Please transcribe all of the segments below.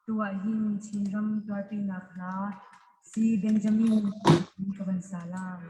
Tu ahhin Chinram tuarpinak hla Si Benjamin ka van sa lai.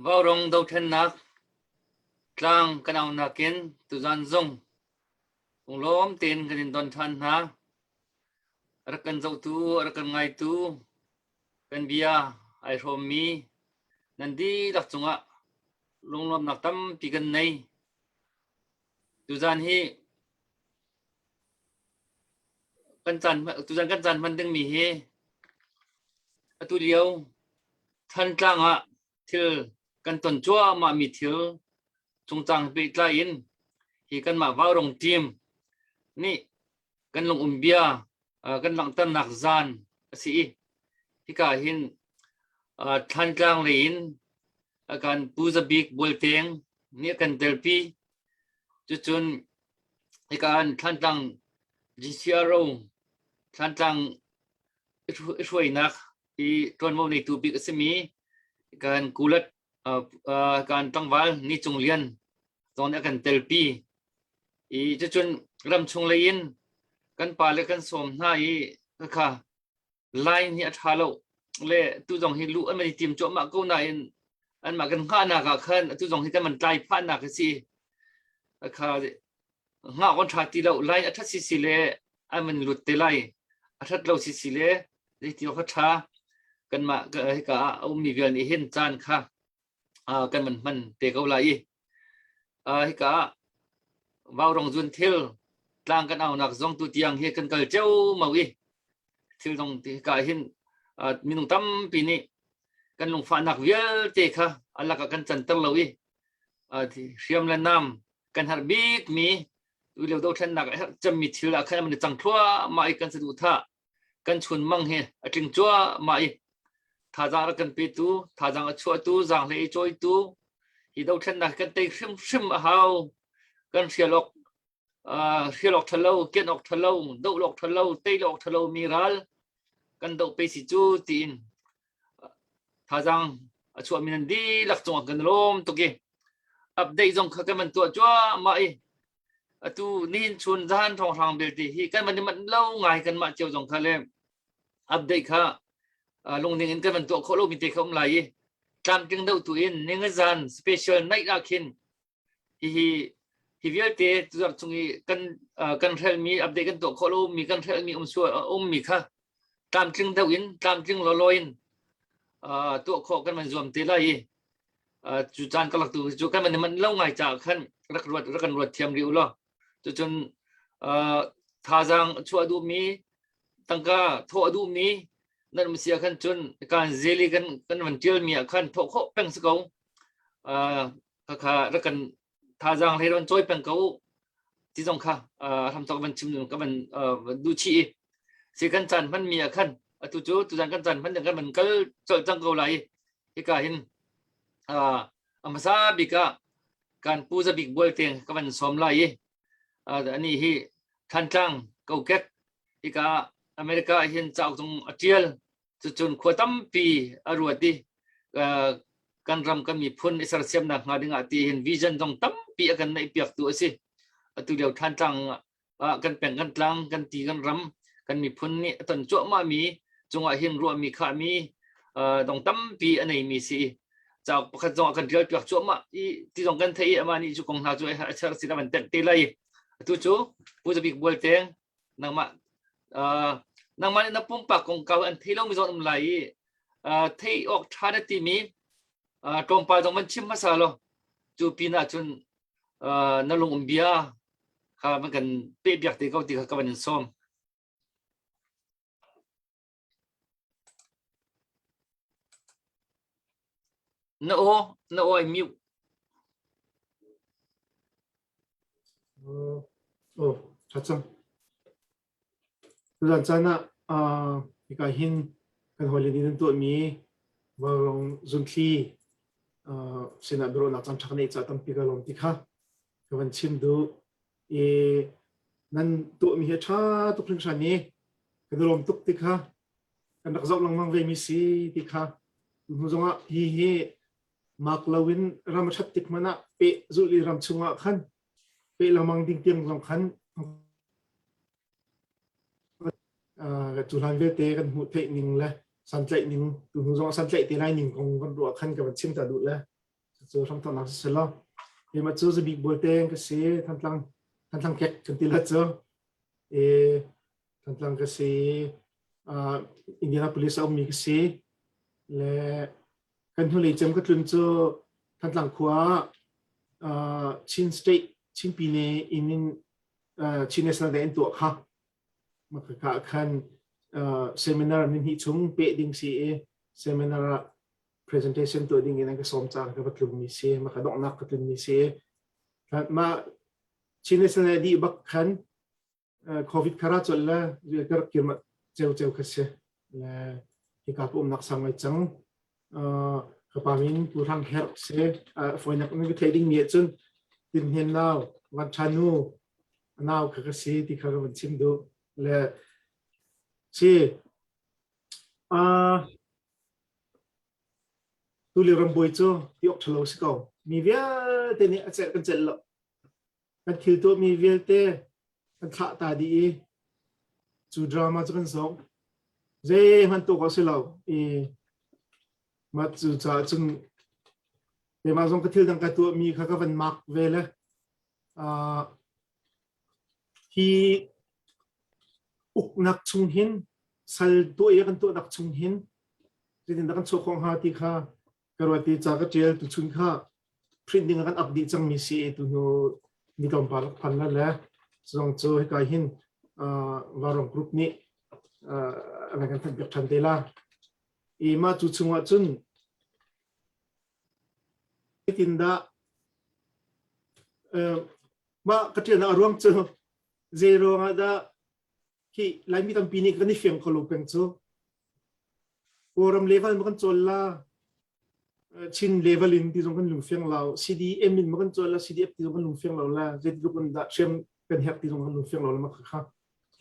Vaurawng dothlennak tlang kan aunak in tuzan zong lunglawm tein kan in don ṭhan hna. Rak kan zohtu, rak kan ngaitu, kan bia ai hrawmmi nan dihlak cungah lunglawmnak tampi kan nei. Tuzan hi kan caan tuzan kan caan hman dingmi hi atu lio Thantlang ah thil kan ton cuahmah mi thil cungcang pehtlai in hi kanmah Vaurong team nih kan lungum bia kan langhternak zan a si i hika hin Thlantlang lei in kan Pu Za Bik Bualteng nih a kan telpi. Cucun hika an Thlantlang GCRO Thlantlang i hruainak i ṭuanvo neitu bik a simi kan kulat kan tlangval Ni Cung Lian zong nih a kan telpi. I cucun ramchung lei in kan pa le kan sawm hna i khakha line hi a ṭha lo le tu zong hi luh an van i tim cuahmah ko nain anmah kan hngahnak ah khan atu zong hi kan van tlai phahnak a si. Kha hngah kon ṭha ti lo line a ṭhat sisi le an van lut te lai a ṭhat lo sisi le zeiti awk a ṭha kanmah hika ah a ummi vial nih hin caan kha kan van hman te ko lai i hika ah vaurong zun thil tlang kan aunak zong tu tiang hi kan kal ceumau i thil zong hika hin minung tampi nih Kan lungfahnak vialte kha a lakah kan canter lo i hriam le nam kan herh bikmi tulio dothlennak a herh cemmi thil ah khan an i cang thluahmah i kan saduhthah kan chunmang hi a tling cuahmah i thazaang rak kan petu thazaang a chuahtu zaanghlei i cawitu hi dothlennak kan tei hrimhrim a hau. Kan hrial awk hrial awk ṭhalo, kian awk ṭhalo, doh awk ṭhalo, tei awk ṭhalo mi ral kan doh pe si cu tiin thazaang a chuahmi nan dihlak cungah kan lawm tuk i update zong kha kan van tuah cuahmah i atu nihin chun zan thawnghrang belte hi kan van i manh lo ngai kanmah cio zong kha le update kha lungning in kan van tuah khawh lomi te kha um lai i tlamtling deuh tu in ningazan special night ah khin hihi hi vialte tuzarh chung i kan kan hrelmi update kan tuah khawh lomi kan hrelmi um sual ummi kha tlamtling deuh in tlamtling lawlaw in tuah khawh kan van zuam te lai i cu caan ka lak tu cu kan van man lo ngai caah khan rak ruat rak kan ruat thiam rih u law cucun thazaang chuah duhmi tangka thawh duhmi nan um sia khan cun kan zeli kan kan van tialmi ah khan thawh khawh peng si ko. Khakha rak kan thazaang hlei ron cawi peng ko u ti zong kha hramthok van chim ka van duh chih i si kan caan hman mi ah khan atu cu tuzan kan caan hman kan van kal colh cang ko lai i hika hin a hmasa bik ah kan pu za bik bual te ka van sawm lai i ani hi Thantlang kokek hika America hin cauk zong a tial Cucun khua tampi a ruat i kan ram kan miphun i sersiamnak hnga dingah ti hin vision zong tampi a kan neihpiaktu a si. Atu lio Thantlang ah kan peng kan tlang kan ti kan ram kan miphun nih a ton cuahmahmi cungah hin ruahmi khahmi dong tampi a neimi si. Cauk pakhat zong a kan tialpiak cuahmah i ti zong kan theih i amah nih cu kong hna cu a cher sin a van tenh te lai. Atu cu Pu Zabik Bualteng nangmah nangmah nih na pumpak kongkau an thei lomi zong um lai i thei awk ṭha na timi tlawmpal zong van chim hmasa law cu pin ah cun na lung um bia kha van kan peh biak te ko ti kha ka van in sawm. Na aw na aw ai mute. Oh, ṭha cang. Tuzan caan ah hika hin kan hawile nih nan tuahmi Vaurawng zunthli sinah biaruahnak caan ṭha ka neih caah tampi ka lawm ti kha ka van chim duh. I nan tuahmi hi a ṭha tuk hringhran i kan i lawm tuk ti kha kan rak zoh lengmang ve mi si ti kha hnu zongah hi hi mak loin ram a ṭhat tik hmanh ah peh zulh i ram chungah khan peh lengmang ding tiang zong khan cu hlan vialte kan hmuh theih ning le santlaih ning tu hnu zong santlaih te lai ning kong kan ruah khan ka van chim ta duh le cu hramthawknak si lo keimah cu zabik bualte ka si Thantlang Thantlang kek kan ti la cu e Thantlang ka si Indianapolis a ummi ka si le kan hnulei cem ka tlun cu Thantlang khua Chin State Chin Pine in in Chin National Day an tuah kha maka khan seminar ni hnih chung peh ding si i seminar ah presentation tuah ding in an ka sawm caan ka va tlung mi si maka donghnak ka tlun mi si mah Chin National Day dih bak khan COVID khara chol le ka rak kir ceu ceu kha si le hika ka umnak sang ngai cang ka pa min Pu Hrang Herh si foinak in ka theih ding mi ahcun tin hen nau van tha nu nau kha ka si ti kha ka van chim duh le si tu le rambuai cu ti ok thalo si ko mi vialte nih a celh kan celh lo Kan thil tuahmi vialte kan thlah ta dih i cu drama cu kan zoh. Zeihmanh tuah khawh si lo i mah cu caah cun keimah zong ka thil dang ka tuahmi kha ka van mak ve le hi uknak chung hin sal tuah i kan tuahnak chung hin zeitindah kan chuah khawh hnga ti kha ka ruat i ca ka ṭial tuchun kha print ding ah kan up dih cangmi si i tu hnu ni tlawmpal rak phan la le zong cu hika hin Varong Group nih an kan thanh piak ṭhan te la. I mah cu chungah cun Zeitindah mah ka ṭialnak a ruang cu zei ruangah dah hi Laimi tampi nih kan i fiang kho lo peng cu Kawlram level ma kan cawl la Chin level in ti zong kan lungfiang lo CDM in ma kan cawl la CDF ti zong kan lungfiang lo la zeitluk in dah hriam kan herh ti zong kan lungfiang lo la ma kha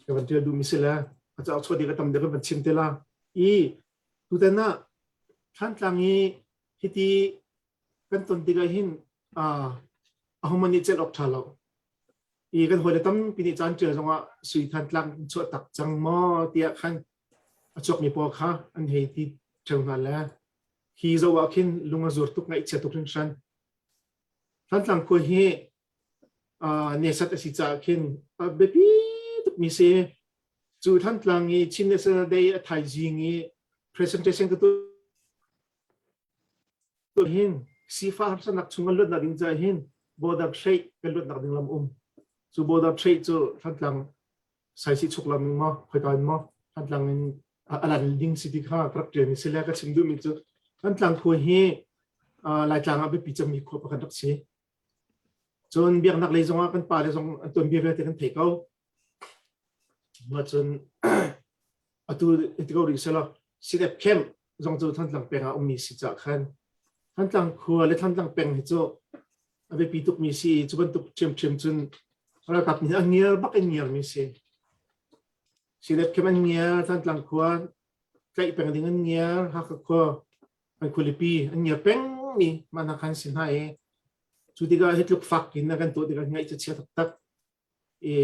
ka van ṭial duhmi si le a cauk chuah ding a tam deuh kan van chim te la i tutan ah Thlantlang i hiti kan ton tikah hin ahohmanh nih celh awk ṭha lo. I kan hawile tampi nih caan ṭial zongah sui Thantlang chuah tak cang maw tiah khan a chuakmi pawl kha an hei ti ṭheo hna le hi zoh ah khin lung a zur tuk ngaihchia tuk hringhran. Thantlang khua hi nesat a si caah khin a biapi tukmi si. Cu Thantlang i Chin National Day a thaizing i presentation ka tuah hin sifah harsatnak chung kan luatnak ding caah hin border trade kan luatnak ding lam um. Cu border trade cu Thantlang saisi chuk lam in maw khoika in maw Thantlang in a lan ding si ti kha ka rak ṭial mi si le ka chim duhmi cu Thantlang khua hi Laitlang ah biapi cemmi khua pakhat rak si. Cun biaknak lei zongah kan pale zong an tuanbia vialte kan thei ko. Mah cun atu ti ko rih selaw CDF camp zong cu Thantlang peng ah ummi si cah khan Thantlang khua le Thantlang peng hi cu a biapi tukmi si cu bantuk ṭhiamṭhiam cun ralkap nih an ngiar bak in ngiarmi si. CDF camp an ngiar, Thantlang khua tlaih peng ding an ngiar, Hakha khua an khualipi an ngiar peng mi mah hna khan si hna i cu tikah hi tluk fak in a kan tuah tikah ngaih cu chia taktak i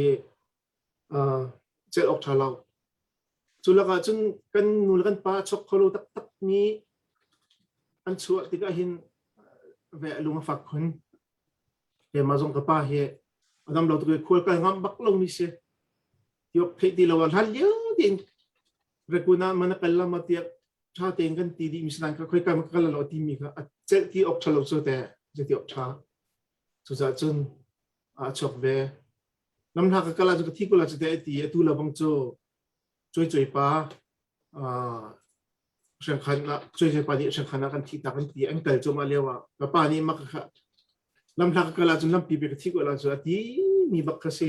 celh awk ṭha lo. Cu lakah cun kan nu le kan pa chuak kho lo taktak mi an chuah tikah hin ve lung a fak khun. Keimah zong ka pa hi a dam lo tuk i khual kal ngam bak lo mi si. Tiok theih ti lo ah hlan lio tein rekuna mana kal lama tiak ṭha tein kan ti dih mi si nain ka khoi kal kal lo ti mi kha a celh ti awk ṭha lo cu te ti awk ṭha. Cucaah cun a chuak ve. Lamhla ka kal ahcun ka thi ko la cu te ti atu le bang cu cuai cuai pa hrengkhan ah cuai cuai pa nih hrengkhan ah kan thi tak an ti an kal cuahmah lio ah ka pa nih mak ka lamhla ka kal ahcun lampi pe ka thi ko la cu a ti mi bak ka si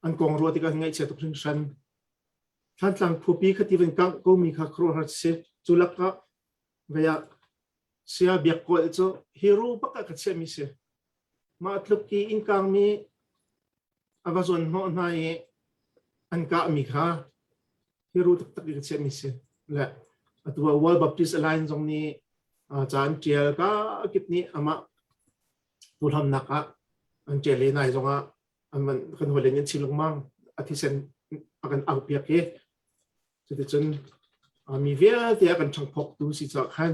an kong ruah tikah ngaihchia tuk hringhran Thantlang khuapi kha ti van kangh ko mi kha khuaruahhar si cu lakah vei ah sia biak kawl cu hero bak ah ka chiah mi si Mah tluk i innkang mi a va zuan hnawh hna i an kahmi kha hero taktak i ka chiahmi si. Le atu ah World Baptist Alliance zong nih ca an ṭial ka kip nih amah tuhlamnak ah an ṭial i nai zong ah an van kan hawile nih an chim lengmang a thisen a kan au piak i cuticun mi vialte a kan ṭhangphawktu si caah khan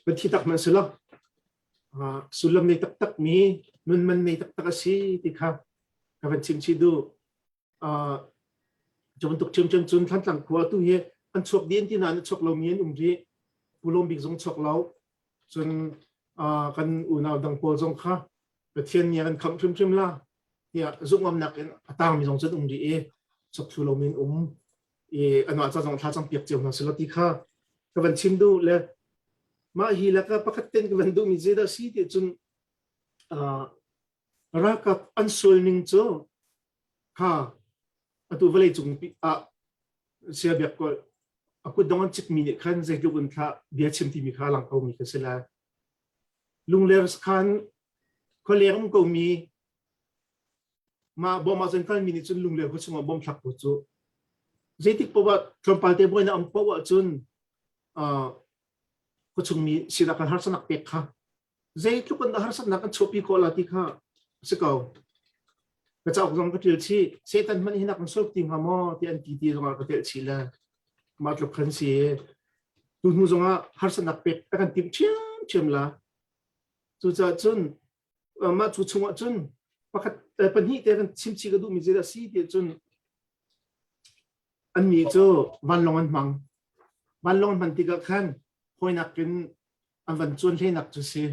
kan thi tak hmanh si lo sullam nei taktak mi nun man nei taktak a si ti kha ka van chim chih duh cu bantuk ṭhiamṭhiam cun Thantlang khua tu hi an chuak dih an ti nain a chuak lomi an um rih Pulawm bik zong chuak lo cun kan unau dang pawl zong kha Pathian nih a kan khamh hrimhrim la tiah zumh-ngamnak in a tangmi zong cu an um rih i chuak thlu lomi an um i anmah ca zong thla cam piak cio hna selaw ti kha ka van chim duh le mah hi laka pakhat ten ka van duhmi zeidah si ti cun ralkap an sual ning cu kha atu vawlei cung ah sia biak ko a kut dong an cikmi nih khan zeitluk in thla bia chim timi kha lang ko mi kha si lai Lungler khan khualeng um komi mah bawm ah cun kalmi nih cun Lungler khua chungah bom thlak tu cu zeitik paoh ah tlawmpal te buainak um paoh ahcun khuachung mi sinak kan harsatnak pek kha zeitluk in harsatnak an chuahpi khawh la ti kha si ko. Ka cauk zong ka ṭial chih. Satan hmanh hi nak kan sulk ti hnga maw ti an ti ti zongah ka telh chih le mah tluk khan si. Tu hnu zongah harsatnak pek a kan timh ṭhiamṭhiam la. Cucaah cun mah cu chungah cun pakhat pahnih te kan chimchih ka duhmi zeidah si ti cun annih cu vanlawng an hmang. Vanlawng an hman tikah khan hawinak in an van cuan hlenak cu si.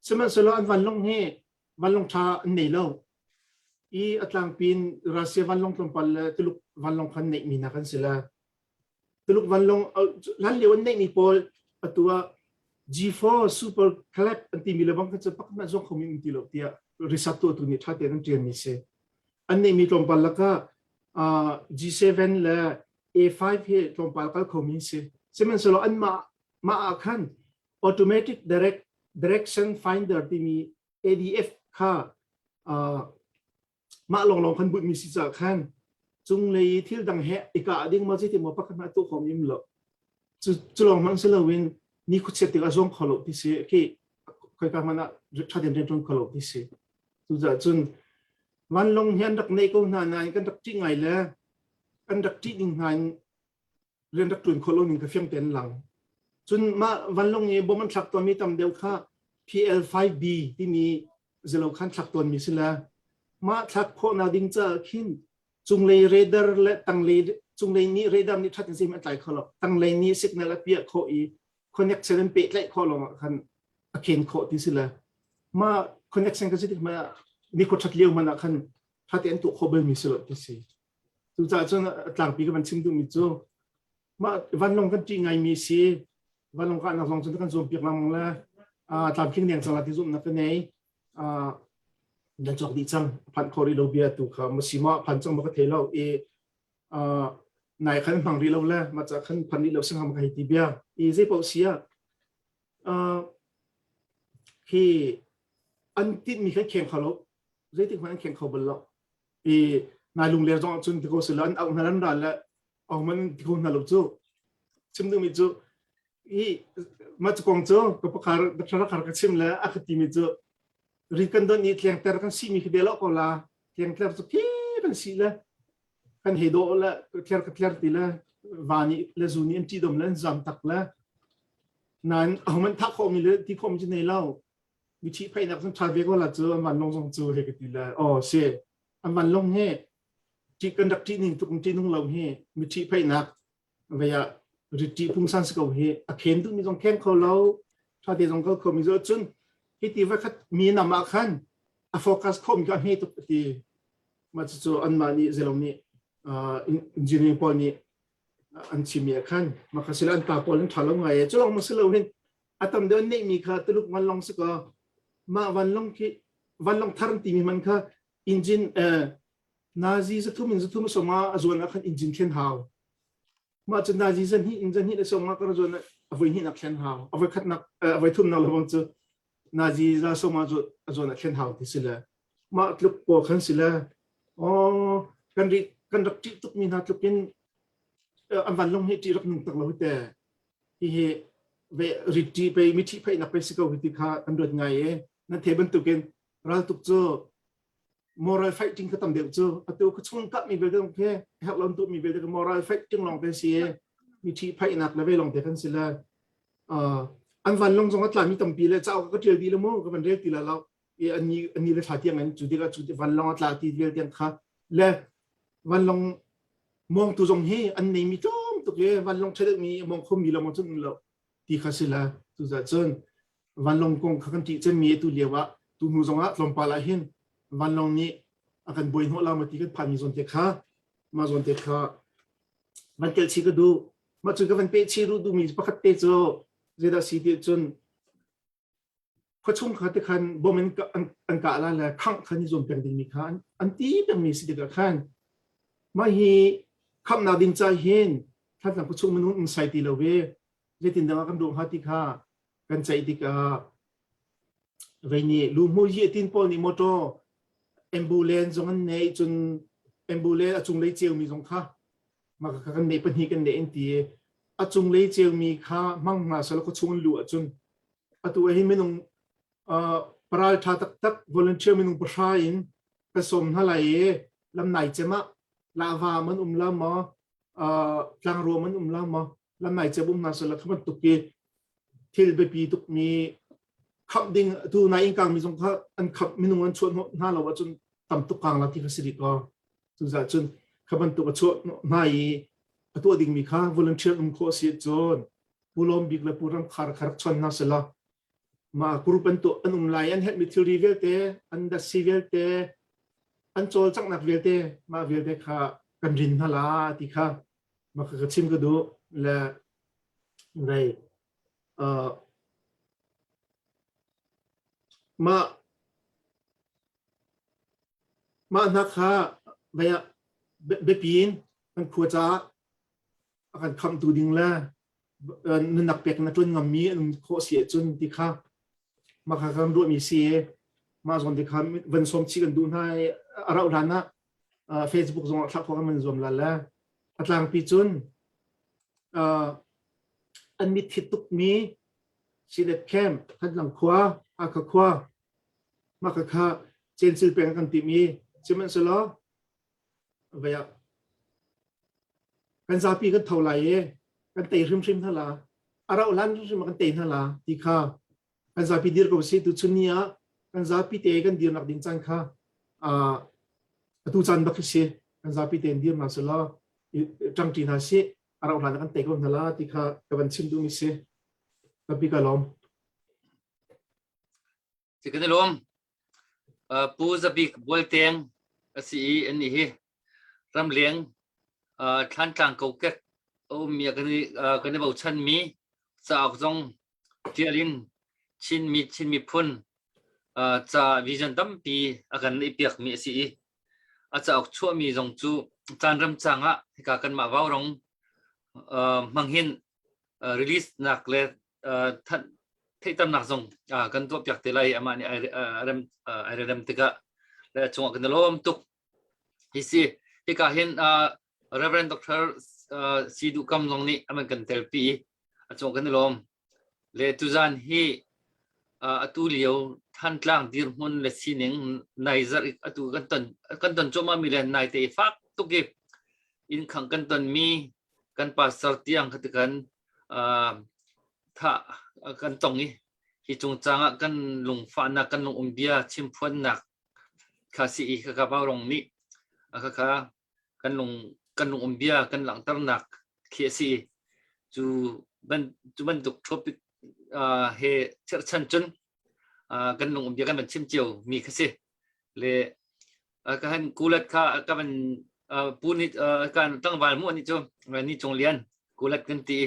Sihmanhsehlaw an vanlawng hi vanlawng ṭha an nei lo. I a tlangpi in Russia vanlawng tlawmpal le Tuluk vanlawng khan neihmi hna kan si la. Tuluk vanlawng hlan lio an neihmi pawl atu ah G4 Super Clap an timi le bang kha cu pakhat hmanh zuang khomi um ti lo tiah research tuahtu nih ṭha tein an ṭialmi si. An neihmi tlawmpal lakah G7 le A5 hi tlawmpal kal khomi si. Sihmanhsehlaw anmah mah ah khan automatic direct direction finder timi ADF kha mah lawnglawng khan bunh mi si caah khan cunglei i thil dang he i kah ding maw zeitin maw pakhat hmanh tuah khawh im lo. Cu cu lawng hmanh si loin ni khuachiat tikah zuang kho lo ti si khi khoika hmanh ah ṭha tein rian ṭuan kho lo ti si. Cucaah cun vanlawng hi an rak neih ko hna nain kan rak ṭih ngai le kan rak ṭih ding hna in rian rak ṭuan khawh lo ning kha fiang tein lang. Cun mah vanlawng i bom an thlak tawnmi tam deuh kha PL5B timi zelo khan thlak tawnmi si le mah thlak khawhnak ding caah khin cunglei radar le tanglei cunglei nih radar nih ṭhat in zeihmanh a tlai kho lo. Tanglei nih signal a piah khawh i connection an pehtlaih khawh lawngah khan a khen khawh ti si le mah connection ka si tik hmanh ah nikhua ṭhat lio hmanh ah khan ṭha tein tuah khawh balmi si lo ti si. Cucaah cun a tlangpi ka van chim duhmi cu mah vanlawng kan ṭih ngaimi si vanlawng kahnak zong cun kan zuampiak lengmang le tlamtling deng cang la ti zumhnak ka nei. Nan cawk dih cang phanh kho rih lo bia tu kha ma si ma phan cang ma ka thei lo i nai khan hmang rih lo le ma ca khan phan rih lo sing ma ka hei ti bia i zei paoh si ah khi an tinhmi khan kheng kho lo zeitik hmanh an kheng kho bal lo i nai lungler zong cun ti ko sila an auh hna ran ral le au man ti ko hna lo cu chim duhmi cu hi ma cu kong cu ka pakhar doctor khar ka chim le a ka timi cu ri kan don i tlengter kan si mi khi bel ko la tlengter cu khi kan si le kan he do le tler ka tler ti le vani le zu ni an ti dom le an zam tak le nan ahoman thak kho mi le ti khom chi nei lo mi ṭhi phainak cun ṭha ve ko la cu an vanlawng zong cu he ka ti le aw si an vanlawng he ṭih kan rak ṭih ning tuk ṭih nung lo hi mi ṭhi phainak vei ah rit ṭih pungsan si ko hi a khen duh mi zong kheng kho lo ṭha te zong kal kho mi zo cun hi ti va khat mi nam ah khan a focus kho mi ka hme tuk ti ma cu anmah nih zelong nih engineering pawl nih an chim mi ah khan maka sila an pa pawl an ṭha lo ngai e cu lawng ma si lo hin a tam deuh an neihmi kha Tuluk vanlawng si kaw mah vanlawng khi vanlawng thar timi man kha engine nazi zathum in zathum songa a zuan ah khan engine thlen hau mah cu nazi zan hi in zan hi le songa kar zuan a voi hnih nak thlen hau a voi khat nak a voi thum nak lawng cu nazi za songa cu a zuan a thlen hau ti si le mah tluk pawl khan si le oh kan ri kan rak ṭih tuk mi hna tluk in an vanlawng hi ṭih rak nung tak lo te hihi ve rit pei mithi phei nak pei si ko ti kha kan ruat ngai e nan the bantukin raltuk cu moral fighting kha tam deuh cu atu ka chung kap mi vialte he herh lon tu mi vialte moral fighting long te si e mithi phei nak le ve long te kan si le an van long zong a tla mi tampi le chau ka tial di le mo ka van rel ti la lo i ani ani le thla tiang an cu dika cu van long a tla ti vial tiang kha le vanlawng mawngtu zong hi an neimi tlawm tuk i vanlawng ṭha deuhmi mawng khomi lawng cun um lo ti kha si la cucaah cun vanlawng kong kha kan ṭih cemmi atu lio ah tu hnu zong ah tlawmpal ah hin vanlawng nih a kan buai hnawh la ma ti kan phanmi zawn te kha mah zawn te kha van tel chih ka duh mah cu ka van peh chih duh duhmi pakhat te cu zeidah si ti cun Khuachung kha tikhan bom in an kah la le khangh khan i zuam peng dingmi kha an ti pengmi si tikah khan mah hi khamhnak ding ca hin Thantlang khuachung minung um sai ti lo ve zeitin dang ah kan ruah hnga ti kha kan ceih tikah vei nih luhmu hi tin pawl nih motor ambulance zong an nei cun ambulance a cunglei ceumi zong kha mah kha kan neih pahnih kan neih in ti a cunglei ceumi kha hmang hna sal khuachung an luh ahcun Atu ah hin minung paral ṭha taktak volunteer minung pahra in ka sawm hna lai i lam nai cem ah lahva man um la maw tlangrua man um la maw lam nai cem um hna sala kha bantuk i thil biapi tukmi khamh ding tu nai in kang mi zong kha an khamh minung an chuah hna lo ahcun tam tuk kang la ti kha si rih ko cucaah cun kha bantuk a chuah hna i a tuah dingmi kha volunteer um khawh si cun Pu Lawm Bik le Pu Ram Khar kha rak chon hna selaw mah group an tuah an um lai an herhmi thilri vialte an datsi vialte an cawlcanghnak vialte mah vialte kha kan rin hna la ti kha mah kha ka chim ka duh le vei. Mah mah hna kha biapi in kan khua caah a kan khamhtu ding le nunnak pek na ṭuan ngammi an um khawh si ahcun ti kha mah kha kan ruahmi si i mah zawn ti kha van sawm chih kan duh hna i a rauh hlan ah Facebook zong ah thlah khawh kan van zuam la le a tlangpi cun an mit thit tukmi Silet Camp Thantlang khua Hakha khua mah kha kha cencil peng kan timi sihmanhsehlaw vei ah kan zapi kan tho lai i kan tei hrimhrim hna la a rauh hlan hrimhrim ah kan tei hna la ti kha kan zapi dir ko si tu chun ni ah kan zapi te kan dirnak ding caan kha atu caan bak si kan zapi te in dir hna selaw ṭangṭi hna si a rauh hlan ah kan tei ko hna la ti kha ka van chim duhmi si Tapi ka lawm. Si kan i lawm. Pu Zabik Bualteng a si i an nih hi ramleng Thlantlang kokek a ummi kan i bochanmi cauk zong ṭial in Chinmi Chin miphun ca vision tampi a kan neihpiakmi a si i a cauk chuahmi zong cu caan remcang ah hika kanmah Vaurong hmanghin release nak le thanh theihternak zong kan tuahpiak te lai amah nih ai ai rem tikah le chungah kan lawm tuk hi si hika hin Reverend Dr. Si Duh Kam zong nih aman kan telpi a cung kan lawm le tuzan hi atu lio Thantlang dirhmun le sining nai zarh atu kan ton kan ton cuahmah mi le nai te fak tuk i inn khang kan ton mi kan pastor tiang kha kan thah kan tong i hi cungcang ah kan lungfahnak kan lung umbia chimphuannak kha si i khaka Vaurong nih khakha kan lung kan lung umbia kan langhternak khi a si cu ban cu bantuk topic he cherhchan cun kan lung umbia kan van chim cio mi kha si le ka han kulat kha ka van pu ni kan tlangval mu ani cu ni cung lian kulat kan ti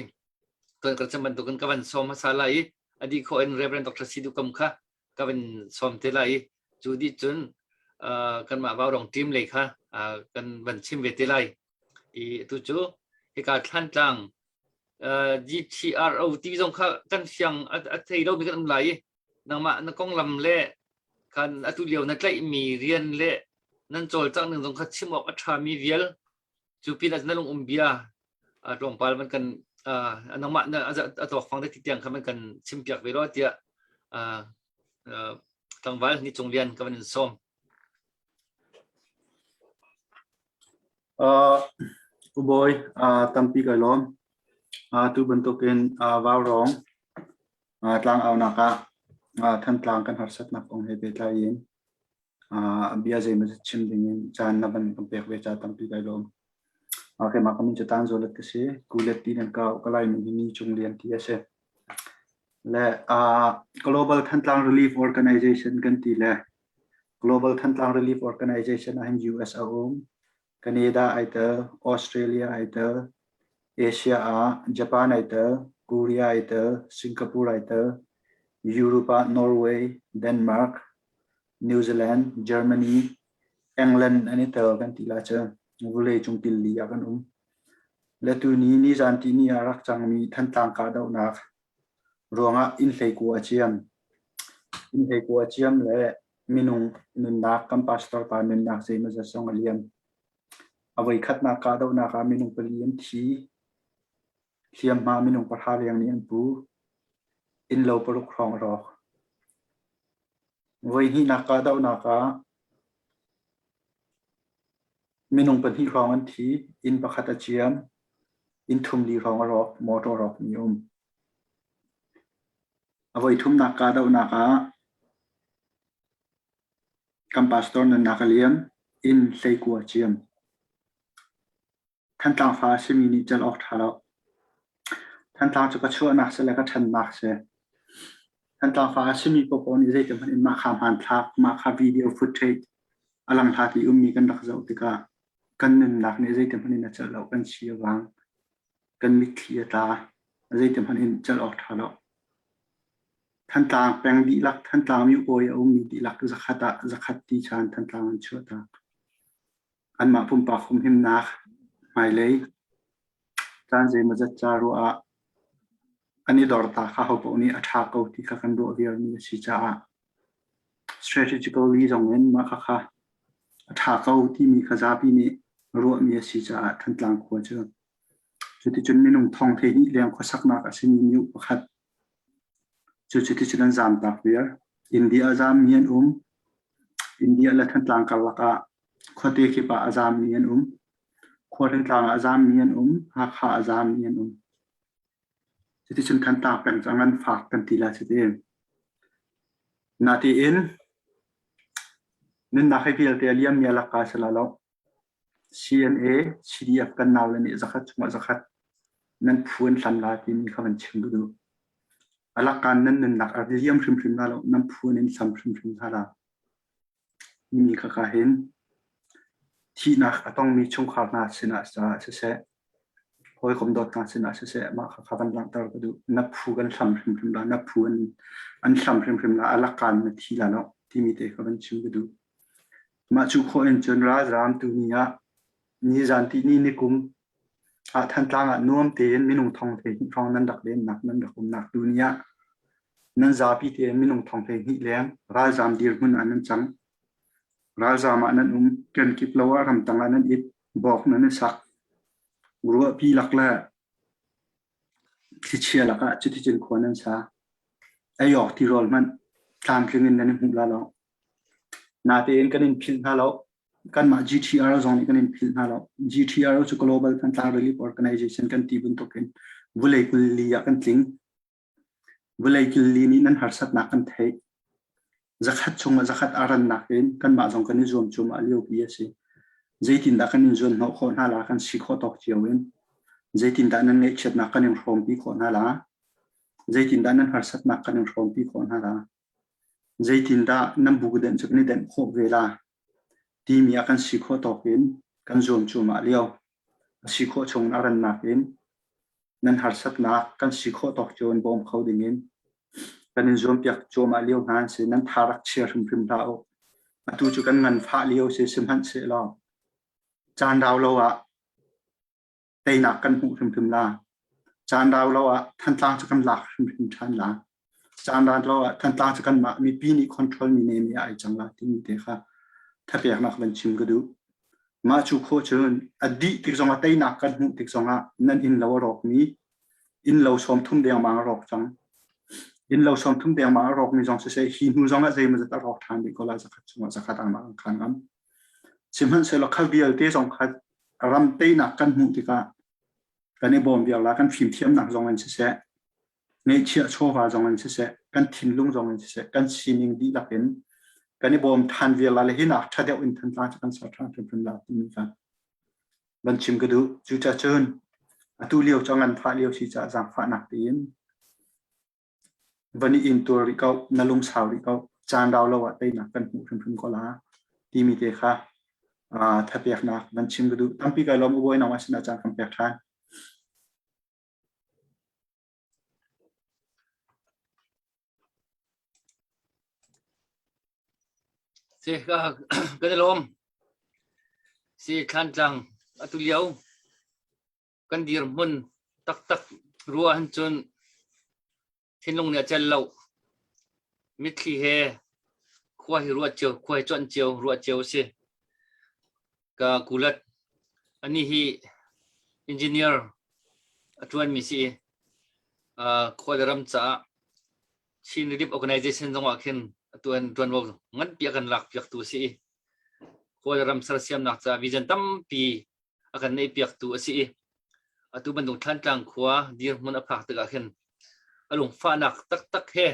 kan ka chim bantukin ka van sawm hmasa lai i adi kho in Reverend Dr. Sidu Kam kha ka van sawm te lai i cu di cun kanmah Vaurong team lei kha kan van chim ve te lai i tu cu hika Thlantlang GTRO ti zong kha kan fiang a thei lo mi kan um lai i nangmah na konglam le kan atu lio na tlaihmi rian le nan cawlcangh ning zong kha chim awk a ṭhami vial cu pin ah na lung um bia tlawmpal man kan nangmah na a tawkfang te tiang kha man kan chim piak ve lo tiah tlangval ni cung lian ka van in sawm. Ubawi tampi kai lawm. Tu bantukin Vaurong tlangaunak ah Thantlang kan harsatnak kong he pehtlai in bia zeimawzat chim dingin caan na van kan pek ve ca tampi kai lawm. Keimah ka min cu Tan Zaw Let ka si. Kulet ti nan ka ka Lai min hi Ni Cung Lian ti a si. Le Global Thantlang Relief Organization kan ti le Global Thantlang Relief Organization ah hin US a um, Canada ai tel, Australia ai tel, Asia ah Japan ai tel, Korea ai tel, Singapore ai tel, Europe ah Norway, Denmark, New Zealand, Germany, England an i tel kan ti la cu vawlei cung tilli ah kan um. Le tuni nizan tihni ah rak cangmi Thantlang kahdohnak ruangah inn hleikua a ciam. Inn hleikua a ciam le minung nunnak kan pastor pa nunnak zeimawzat zong a liam. A voikhatnak kahdohnak ah minung pali an thi. Hliamhma minung pahra leng nih an pu. Innlo paruk hrawng a rawk. Voihnihnak kahdohnak ah minung pahnih hrawng an thi. Inn pakhat a ciam. Inn thumli hrawng a rawk. Motor rawkmi a um. A voithumnak kahdohnak ah kan pastor nunnak a liam. Inn hleikua a ciam. Thantlang fa a simi nih celh awk ṭha lo. Thantlang cu ka chuahnak si le ka ṭhannak si. Thantlang fa a simi paohpaoh nih zeitik hmanh in mah kha hmanthlak, mah kha video footage a langhlat i ummi kan rak zoh tikah kan nunnak nih zeitik hmanh in a celh lo, kan si a vang, kan mitthli a tla, zeitik hmanh in celh awk ṭha lo. Thantlang peng dihlak, Thantlang miupawi a ummi dihlak zakhat ah zakhat ti chan Thantlang an chuahtak. Anmah pumpak humhimnak hmailei caan zeimawzat ca ruah ah an i dor ta kha hopaoh nih a ṭha ko ti kha kan ruah viarmi a si caah strategically zong in mah khakha a ṭha ko timi kha zapi nih ruahmi a si caah Thantlang khua cu cuticun minung thong 12 leng khuasaknak a simi myu pakhat cu cuticun an zaamtak viar. India a zaammi an um. India le Thantlang karlak ah khuate kip ah a zaammi an um. Khualhringtlang ah a zaammi an um. Hakha a zaammi an um. Cuticun Thantlang peng cu a nganfak kan ti lai cuti. Natein nunnak hi vialte a liammi a lak ka si lai lo. CNA, CDF kan naule nih zakhat chungah zakhat nan phu an hlam la timi kha van chim ka duh. A lakkan nan nunnak a liam hrimhrim la lo, nan phu in hlam hrimhrim hna la. Timi kha ka hin thihnak a tongmi chungkhar hna sinah siseh, hawikom dawt hna sinah siseh, mah kha kha van langhter ka duh. Na phu kan hlam hrimhrim la, na phu an hlam hrimhrim la, a lakkan na thi la lo, timi te kha van chim ka duh. Mah cu khawh in cun ralzaam tuni ah nizan tihni nikum ah Thantlang ah nuam tein minung thong 12 hrawng nan rak lennak nan rak umnak tuni ah nan zapi tein minung thong 12 leng ralzaam dirhmun ah nan cang. Ralzaam ah nan um, kenkip lo ah ramtang ah nan it, bawk nan i sak. Ruahpi lak le thlichia lakah cuticun khua nan sa. Ei awk tirawl hmanh tlamtling in nan i hmuh la lo. Natein kan in philh hna lo. Kanmah GTR zong nih kan in philh hna lo. GTR cu Global Thantlang Relief Organization kan ti bantukin vulei 24 ah kan tling. Vulei 40 nih nan harsatnak kan theih. Zakhat chungah zakhat a rannak in kanmah zong kan i zuam cuahmah liopi a si. Zeitindah kan in zuan hnawh khawh hna la kan si khawh tawk cio in. Zeitindah nan ngaihchiatnak kan in hrawmpi khawh hna la. Zeitindah nan harsatnak kan in hrawmpi khawh hna la. Zeitindah nan bukdenh cu kan i denh khawh ve la timi ah kan si khawh tawk in kan zuam cuahmah lio. A si khawh chung a rannak in nan harsatnak kan si khawh tawk cio in bawm kho ding in kan in zuampiak cuahmah lio hna an si. Nan tha rak chia hrimhrim hlah u. Atu cu kan nganfah lio si sihmanhsehlaw caan rau lo ah teinak kan hmuh hrimhrim la. Caan rau lo ah Thantlang cu kan lak hrimhrim ṭhan la. Caan rau lo ah Thantlang cu kanmah mipi nih control mi ne ah ai cang la timi te kha thapeknak van chim ka duh. Mah cu khawh cun a dih tik zongah teinak kan hmuh tik zongah nan inn lo a rawkmi inn lo 30 dengmang a rawk cang. Inn lo 30 dengmang a rawkmi zong siseh hi hnu zongah zeimawzat a rawk ṭhan rih ko lai zakhat chungah zakhat angmah an khan ngam. Sihmanhsehlaw kha vialte zong kha ram teinak kan hmuh tikah kan i bawm viar la kan fimthiamnak zong in siseh ngeihchiah chawva zong in siseh kan thinlung zong in siseh kan sining dihlak in kan i bawm ṭhan viar la le hinak ṭha deuh in Thantlang cu kan ser ṭhan hrimhrim la timi kha van chim ka duh. Cucacun atu lio cu nganfah lio si caah zaangfahnak tein Van i intuar rih ko, na lungsau rih ko, caan rau lo ah teinak kan hmuh hrimhrim ko la timi te kha thapeknak van chim ka duh. Tampi kai lawm u bawi nangmah sinah caan kan pek ṭhan. Si kan i lawm. Si Thlantlang atu lio kan dirhmun taktak ruah ahcun cun thinlung nih a celh lo. Mitthli he khua hi ruah cio, khua hi cuanh cio, ruah cio a si. Ka kulat anih hi engineer a ṭuanmi si i khua le ram caah Chin Relief Organization zong ah khin atu an ṭuanvo nganpi a kan lak piaktu a si i khua le ram sersiamnak caah vision tampi a kan neihpiaktu a si i atu bantuk Thlantlang khua dirhmun a phak tikah khin a lungfahnak taktak he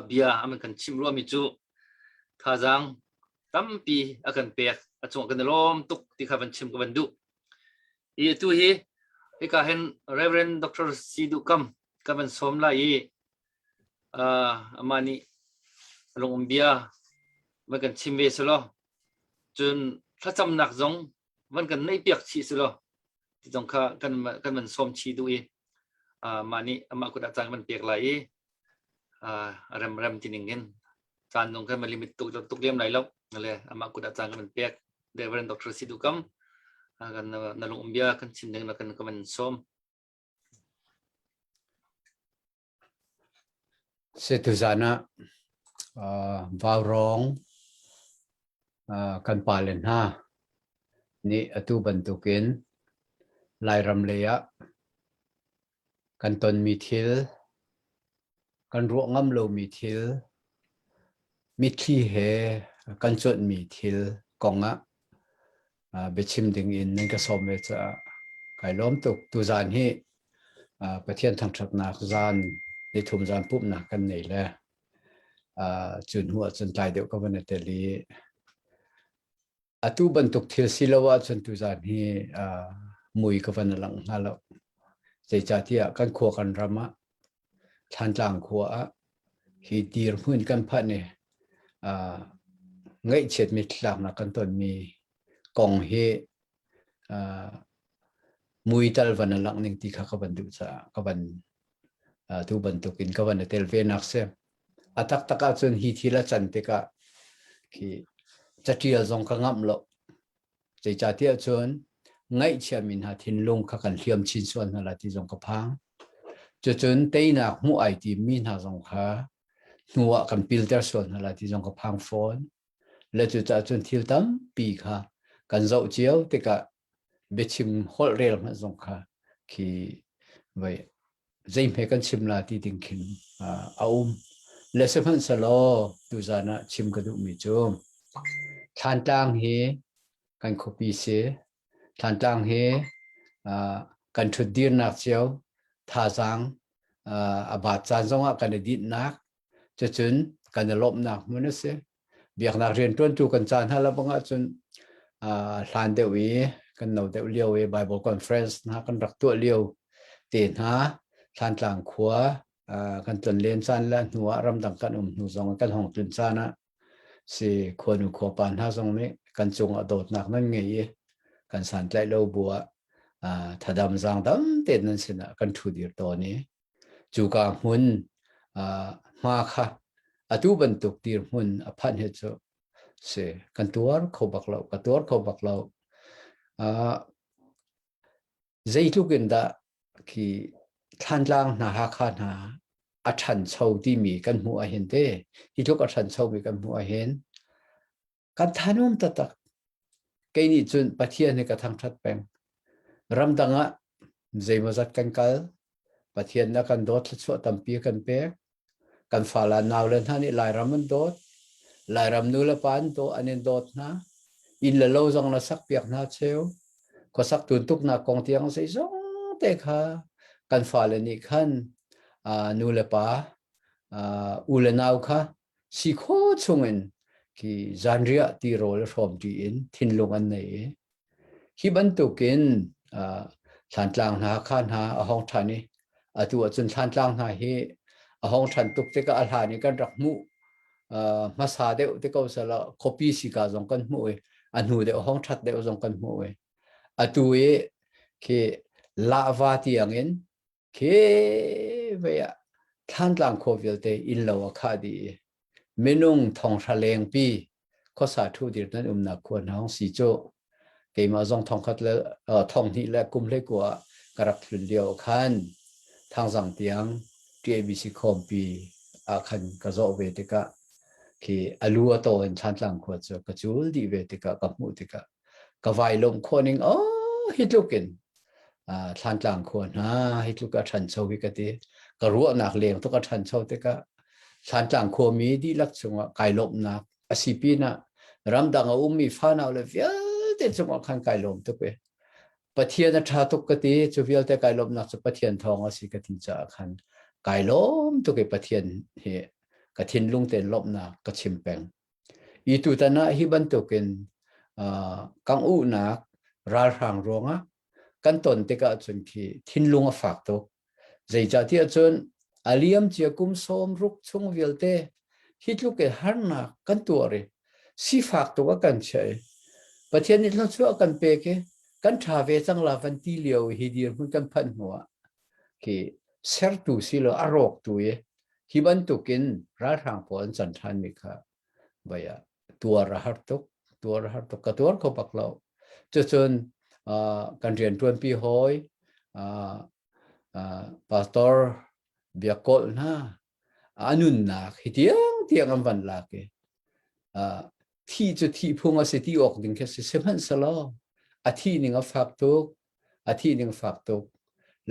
bia a kan chimh ruahmi cu thazaang tampi a kan pek a cungah kan i lawm tuk ti kha van chim ka van duh. I atu hi hika hin Reverend Dr. Si Duh Kam ka van sawm lai i amah nih lungum bia van kan chim ve selaw Cun thlacamnak zong van kan neihpiak chih si law ti zong kha kan kan van sawm chih duh i mah nih amah kut ah caan kan van pek lai i. Rem rem ti ning in caan nung kan limit tuk tuk lem lai lo le amah kut ah caan kan pek Reverend Dr. Sidu Kam kan na lung um bia kan chim ding na kan kan sawm. Tuzan ah vaurawng kan pale hna nih atu bantukin Lairam lei ah kan tonmi thil, kan ruah ngam lomi thil, mitthli he kan cuanhmi thil kong ah biachim ding in nan ka sawm ve caah kai lawm tuk. Tuzan hi Pathian thangṭhatnak zan nithum zan pumhnak kan nei le cu hnu ah cun tlai deuh ka van i tel i atu bantuk thil si lo ahcun tuzan hi mui ka van langh hnga lo. Zeicahtiah kan khua kan ram ah Thlantlang khua ah hi dirhmun kan phanh i ngaihchiat mittlaknak kan tonmi kong hi mui tal van a langh ning ti kha ka van duh caah ka van tu bantukin ka van i tel ve nak si. A taktak ahcun hi thil a can tikah khi catial zong ka ngamh lo. Zeicahtiah cun ngaihchiami hna thinlung kha kan hliam chin sual hna lai ti zong ka phang. Cucun teinak hmuh ai timmi hna zong kha hnu ah kan pilter sual hna lai ti zong ka phang fawn. Le cucaah cun thil tampi kha kan zoh cio tikah biachim holh rel hmanh zong kha khi vai zeihme kan chim la ti ding khin a um. Le sihmanhsehlaw tuzan ah chim ka duhmi cu Thlantlang hi kan khuapi si. Thlantlang hi kan ṭhutdirnak cio thazaang a baat caan zongah kan i dinhnak cucun kan i lawmhnak hmun a si. Biaknak rianṭuantu kan ca hna lo bang ahcun hlan deuh i kan no deuh lio i Bible conference hna kan rak tuah lio te hna Thlantlang khua kan tlonlen caan le hnu ah ramdang kan um hnu zong kan hong tlun caan ah si khuanu khuapa hna zong nih kan cungah dawtnak nan ngei i kan santlaih lo bu ah thadam zaangdam tein nan sinah kan ṭhu dir tawn i Cuka hmun hma kha atu bantuk dirhmun a phanh hi cu si kan tuar kho bak lo, ka tuar kho bak lo. Zeitluk in dah khi Thlantlang hna Hakha hna a ṭhancho timi kan hmuh ahhin te, hi tluk a ṭhanchomi kan hmuh ahhin kan thanuam taktak. Kei nih cun Pathian hi ka thangṭhat peng. Ramdang ah zeimawzat kan kal, Pathian na kan dawt thluachuah tampi a kan pek. Kan fala nau le hna nih Lairam an dawt. Lairam nu le pa an daw an in dawt hna. Inn le lo zong na sak piak hna cheu. Khuasak tuntuknak kong tiang zeizong te kha kan fale nih khan nu le pa u le nau kha si kho chungin khi zanriah ti rawl hrawm ṭi in thinlung an nei i hi bantukin Thlantlang hna kha hna a hong ṭhan i atu ahcun Thlantlang hna hi a hong ṭhan tuk tikah a hlan i kan rak hmuh hmasa deuh te ko sala khuapi sika zong kan hmuh i a hnu deuh hong ṭhat deuh zong kan hmuh i atu i khi lahva tiangin Khi vei ah Thlantlang khua vialte innlo a khah dih i minung thonghra lengpi khuasa ṭhudir nan umnak khua hna hong si cu keimah zong thongkhat le thonghnih le kum hleikua ah ka rak tlun lio khan Thangzang tiang TABC khawmpi ah khan ka zawh ve tikah khi a lu a taw in Thlantlang khua cu ka cul dih ve tikah ka hmuh tikah ka vai lawmh khawh ning oh hi tluk in Thlantlang khua hna hi tluk a ṭhancho hi ka ti. Ka ruahnak leng tuk a ṭhancho tikah Thlantlang khuami dihlak cungah kai lawmhnak a si pinah ramdang a ummi fanau le vialte cungah khan kai lawm tuk i Pathian a ṭha tuk ka ti cu vialte kai lawmhnak cu Pathian thawng a si ka ti caah khan kai lawm tuk i Pathian hi ka thinlung tein lawmhnak ka chim peng. I tutan ah hi bantukin kangh-uhnak ralhrang ruangah kan ton tikah cun khi thinlung a fak tuk. Zeicahtiah cun a liamcia kum 60 chung vialte hi tluk in harnak kan tuar i sifak tuk a kan chiah i Pathian nih thluachuah a kan pek i kan ṭha ve cang la van ti lio hi dirhmun kan phanh hnu ah khi sertu si lo a rawktu i. Hi bantukin ralhrang pawl an can ṭhanmi kha vai ah tuar a har tuk, tuar a har tuk, ka tuar kho bak lo. Cucun kan rianṭuanpi hawi pastor biakkawl hna a nunnak hi tiang tiang an van lak i thi cu thi phung a si ti awk ding khi si sihmanhsehlaw a thi ning a fak tuk a thi ning fak tuk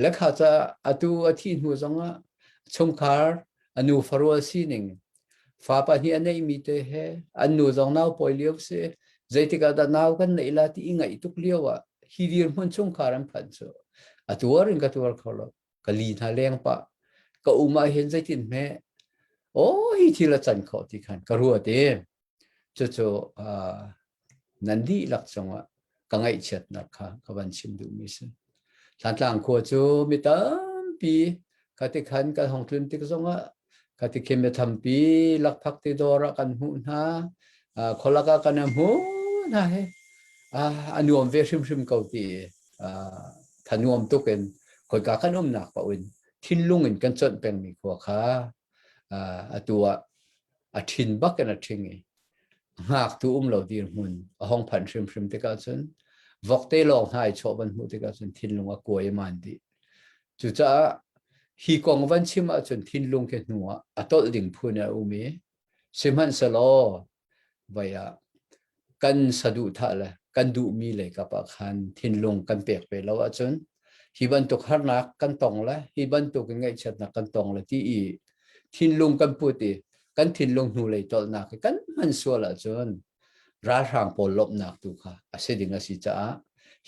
lekha ca atu a thi hnu zongah chungkhar a nu farual sining fa pahnih a neihmi te he an nu zong nau pawi lio si zeitik ah dah nau kan neih la ti i ngaih tuk lio ah hi dirhmun chungkhar an phanh cu a tuar in ka tuar kho lo ka li hna leng pah ka um ah hin zeitin hme oh hi thil a can khawh ti khan ka ruat i cucu nan dihlak cungah ka ngaihchiatnak kha ka van chim duhmi si. Thlantlang khua cu mi tampi khati khan kan hong tlun tik zongah khati khin mi thampi lakphak ti dawr ah kan hmuh hna khualak ah kan hmuh hna he a nuam ve hrimhrim ko ti thanuam tuk in khoika kan umnak paoh in thinlung in kan chawnh pengmi khua kha atu ah a ṭhin bak in a ṭhing i ngaktu um lo dirhmun a hong phanh hrimhrim tikah cun vokte lawng hna i chawh van hmuh tikah cun thinlung a kuai man dih. Cucaah hi kong van chim ahcun thinlung ke hnu ah a tolh ding phun a um i sihmanhsehlaw vai ah kan saduhthah le kan duhmi lei kap ah khan thinlung kan pek ve lo ahcun hi bantuk harnak kan tong le hi bantuk in ngaihchiatnak kan tong le ti i thinlung kan put i kan thinlung hnulei tolhnak hi kan hman sual ahcun ralhrang pawl lawmhnak tu kha a si ding a si caah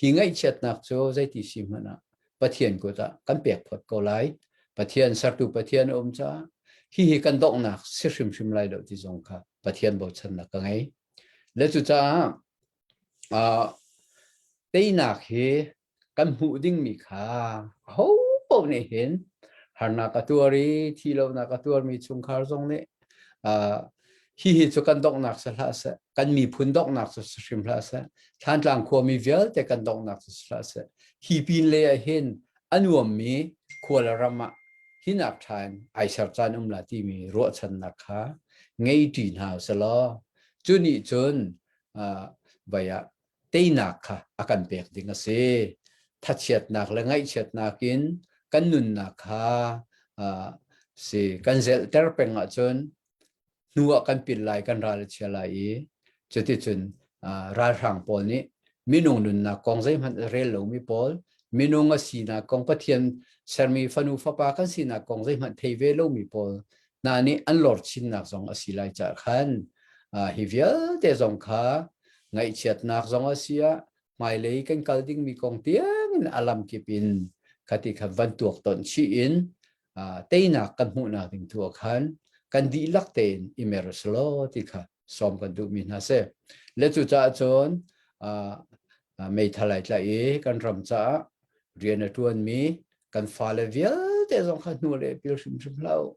hi ngaihchiatnak cu zeiti si hmanh ah Pathian kut ah kan pek phot ko lai. Pathian sertu Pathian a um caah hihi kan donghnak si hrimhrim lai lo ti zong kha Pathian bochannak ka ngei. Le cucaah teinak hi kan hmuh dingmi kha aho paoh nih hin harnak a tuar i thi lonak a tuarmi chungkhar zong nih hihi cu kan donghnak si hlah seh kan miphun donghnak cu si hrim hlah seh Thlantlang khuami vialte kan donghnak cu si hlah seh hi pin lei ah hin a nuammi khua le ram ah hinak ṭha in ai ser caan um la timi ruahchannak kha ngei ṭi hna uselaw cu nih cun vai ah teinak kha a kan pek ding a si. Thachiatnak le ngaihchiatnak in kan nunnak kha si kan zelhter peng ahcun hnu ah kan pil lai kan ral a chia lai i cuticun ralhrang pawl nih minung nunnak kong zeihmanh a rel lomi pawl minung a sinak kong Pathian sermi fanu fapa kan sinak kong zeihmanh thei ve lomi pawl hna nih an lor chinnak zong a si lai caah khan hi vialte zong kha ngaihchiatnak zong a si ah hmailei kan kal dingmi kong tiangin a lamkip in khati khan van tuak ton chih in teinak kan hmuhnak ding tu ah khan kan dihlak tein i mer selaw ti kha sawm kan duhmi hna si. Le cucaah cun meithal ai tlaih i kan ram caah rian a ṭuanmi kan fale vialte zong kha hnu le pil hrimhrim hlah u.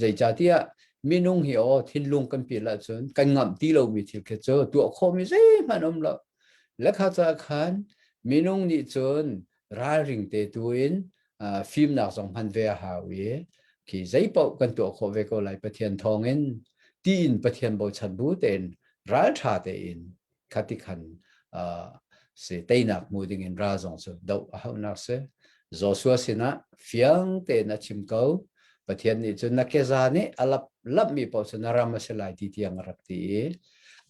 Zeicahtiah minung hi aw thinlung kan pil ahcun kan ngamh ti lomi thil khi cu tuah khawhmi zeihmanh um lo. Lekha ca khan minung nih cun ralring te tu in fimnak zong hman ve a hau i khi zeipaoh kan tuah khawh ve ko lai Pathian thawngin tiin Pathian bochan bu tein ralṭha tein khati khan si teinak hmu ding in ral zong cu doh a hauhnak si Joshua sinah fiang tein a chim ko Pathian nih cun na keza nih a lap lapmi paoh cu na ram a si lai ti tiang a rak ti i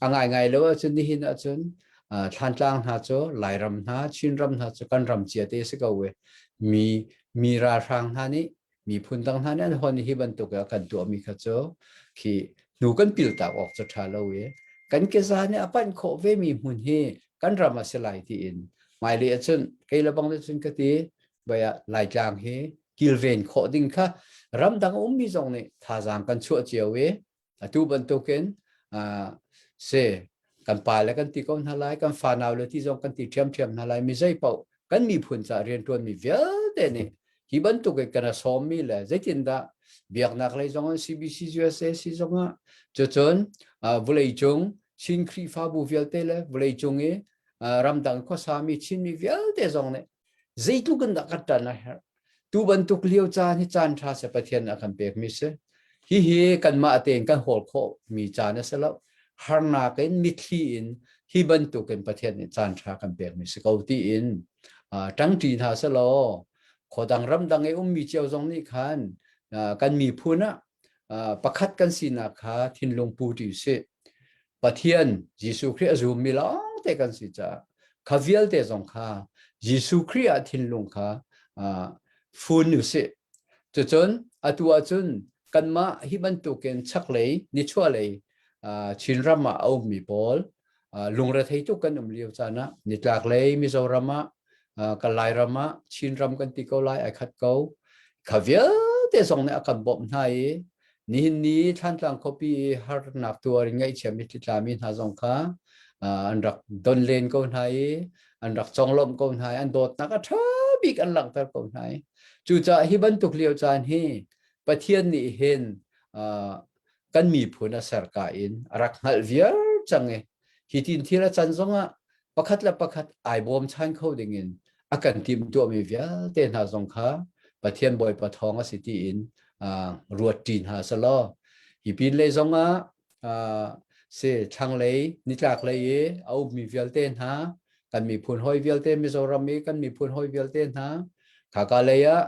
a ngaingai lo ahcun nihin ahcun Thlantlang hna cu Lairam hna Chinram hna cu kan ram cia te si ko we mi mi ralhrang hna nih miphun dang hna nih an hon hi bantuk a kan tuahmi kha cu khi hnu kan pil tak awk cu ṭha lo i kan keza nih a panh khawh ve mi hmun hi kan ram a si lai tiin hmailei ahcun kei le bang cun ka ti bai ah Laitlang hi kilven khawh ding kha ramdang ummi zong nih thazaang kan chuah cio i Atu bantukin si kan pa le kan ti ko hna lai, kan fanau le ti zong kan ti ṭhiamṭhiam hna lai. Mi zei paoh kan miphun caah rianṭuanmi vialte nih hi bantuk in kan a sawmmi le zeitindah biaknak lei zong ah CBC USA si zongah cucun vawleicung Chin Khrihfabu vialte le vawleicung i ramdang khuasami Chinmi vialte zong nih zeitluk in dah kan ṭan a herh. Tu bantuk lio caan hi caan ṭha se Pathian a kan pekmi si. Hihi kanmah tein kan hawl khawh mi caan a si lo. Harnak in mitthli in hi bantukin Pathian nih caan ṭha kan pekmi si ko tiin ṭangṭi hna selaw khuadang ramdang i ummi cio zong nih khan kan miphun ah pakhat kan sinak kha thinlung pu ṭi usih. Pathian Jesuh Khrih a zummi lawngte kan si caah kha vialte zong kha Jesuh Khrih ah thinlung kha fun usih. Cucun atu ahcun kanmah hi bantukin chaklei nichuahlei Chinram ah a ummi pawl lungrethei tuk kan um lio caan ah nitlaklei Mizoram ah kan Lairam ah Chinram kan ti ko lai ai khat ko. Kha vialte zong nih a kan bawmh hna i nihin ni Thlantlang khuapi i harnak tuar in ngaihchia mitthli tlami hna zong kha an rak don len ko hna i an rak conglawmh ko hna i an dawtnak a ṭha bik an langhter ko hna i cucaah hi bantuk lio caan hi Pathian nih hin kan miphun a serka in a rak hngalh viar cang i hi tin thil a can zongah pakhat le pakhat ai bawmchan kho dingin a kan timhtuahmi vialte hna zong kha Pathian Bawipa thawng a si tiin ruat ṭi hna selaw hi pin lei zongah si thlanglei nitlak lei i a ummi vialte hna kan miphun hawi vialte Mizoram i kan miphun hawi vialte hna khaka lei ah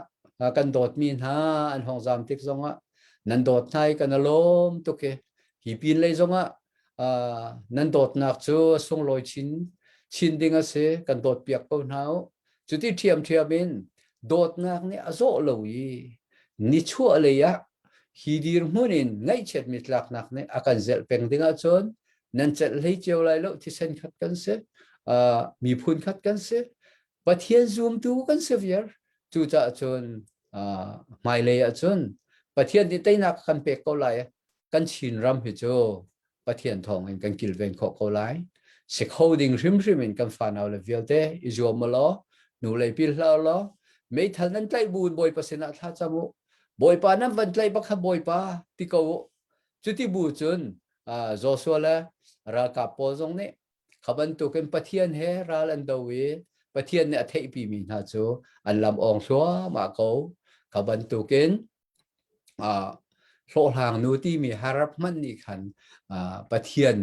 kan dawtmi hna an hong zam tik zongah nan dawt hna i kan alawm tuk i hi pin lei zongah nan dawtnak cu sunglawi chin chin ding a si kan dawt piak ko hna u cuti ṭhiamṭhiam in dawtnak nih a zawh lo i nichuah lei ah hi dirhmun in ngaihchiat mitlaknak nih a kan zelh peng ding ahcun nan celh hlei cio lai lo thisen khat kan si miphun khat kan si Pathian zumtu kan si viar cucaah cun hmailei ahcun Pathian nih teinak kan pek ko lai kan Chin ram hi cu Pathian thawng in kan kilven khawh ko lai. Si kho ding hrimhrim in kan fanau le vialte i zuam law, nu lei pil hlah law, meithal nan tlaih bu in Bawipa sinah thla cam u. Bawipa nan van tlaih bak kha Bawipa ti ko u. Cuti bu cun Joshua le ralkap pawl zong nih kha bantukin Pathian he ral an do i Pathian nih a theihpimi hna cu an lam awng thluahmah ko. Kha bantukin hlawhhlang nu timi harap hmanh nih khan Pathian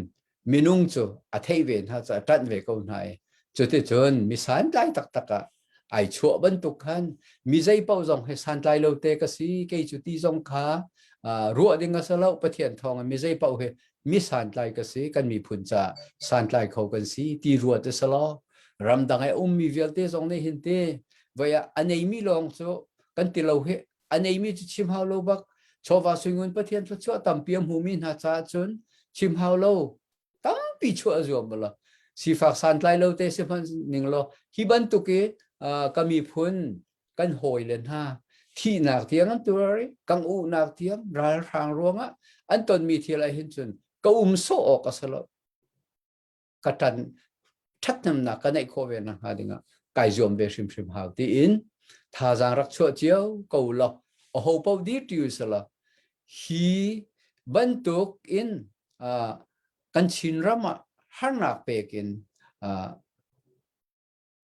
minung cu a theih ve hna cu a ṭanh ve ko hna i cuticun mi santlai taktak ah ai chuah bantuk khan mi zei paoh zong he santlai lo te ka si kei cu ti zong kha ruah ding a si lo Pathian thawng in mi zei paoh he mi santlai ka si kan miphun ca santlai kho kan si ti ruat a si lo ramdang i ummi vialte zong nih hin te voi ah a neimi lawng cu kan ti lo hi a neimi cu chim hau lo bak chawva suingun pathian thluachuah tampi a hmumi hna caah cun chim hau lo tampi chuah zuam bala sifak santlai lo te si hmanh ning law hi bantuk i ka miphun kan hawi le hna thihnak tiang an tuar i kang uhnak tiang ralhrang ruangah an tonmi thil ah hin cun ka um sawh awk a si lo ka ṭan ṭhathnemnak ka neih khawh ve nakhnga dingah kai zuam ve hrimhrim hau tiin thazaang rak chuah cio ko law a ho paoh dir ṭi usila hi bantuk in kan Chinram ah harnak pek in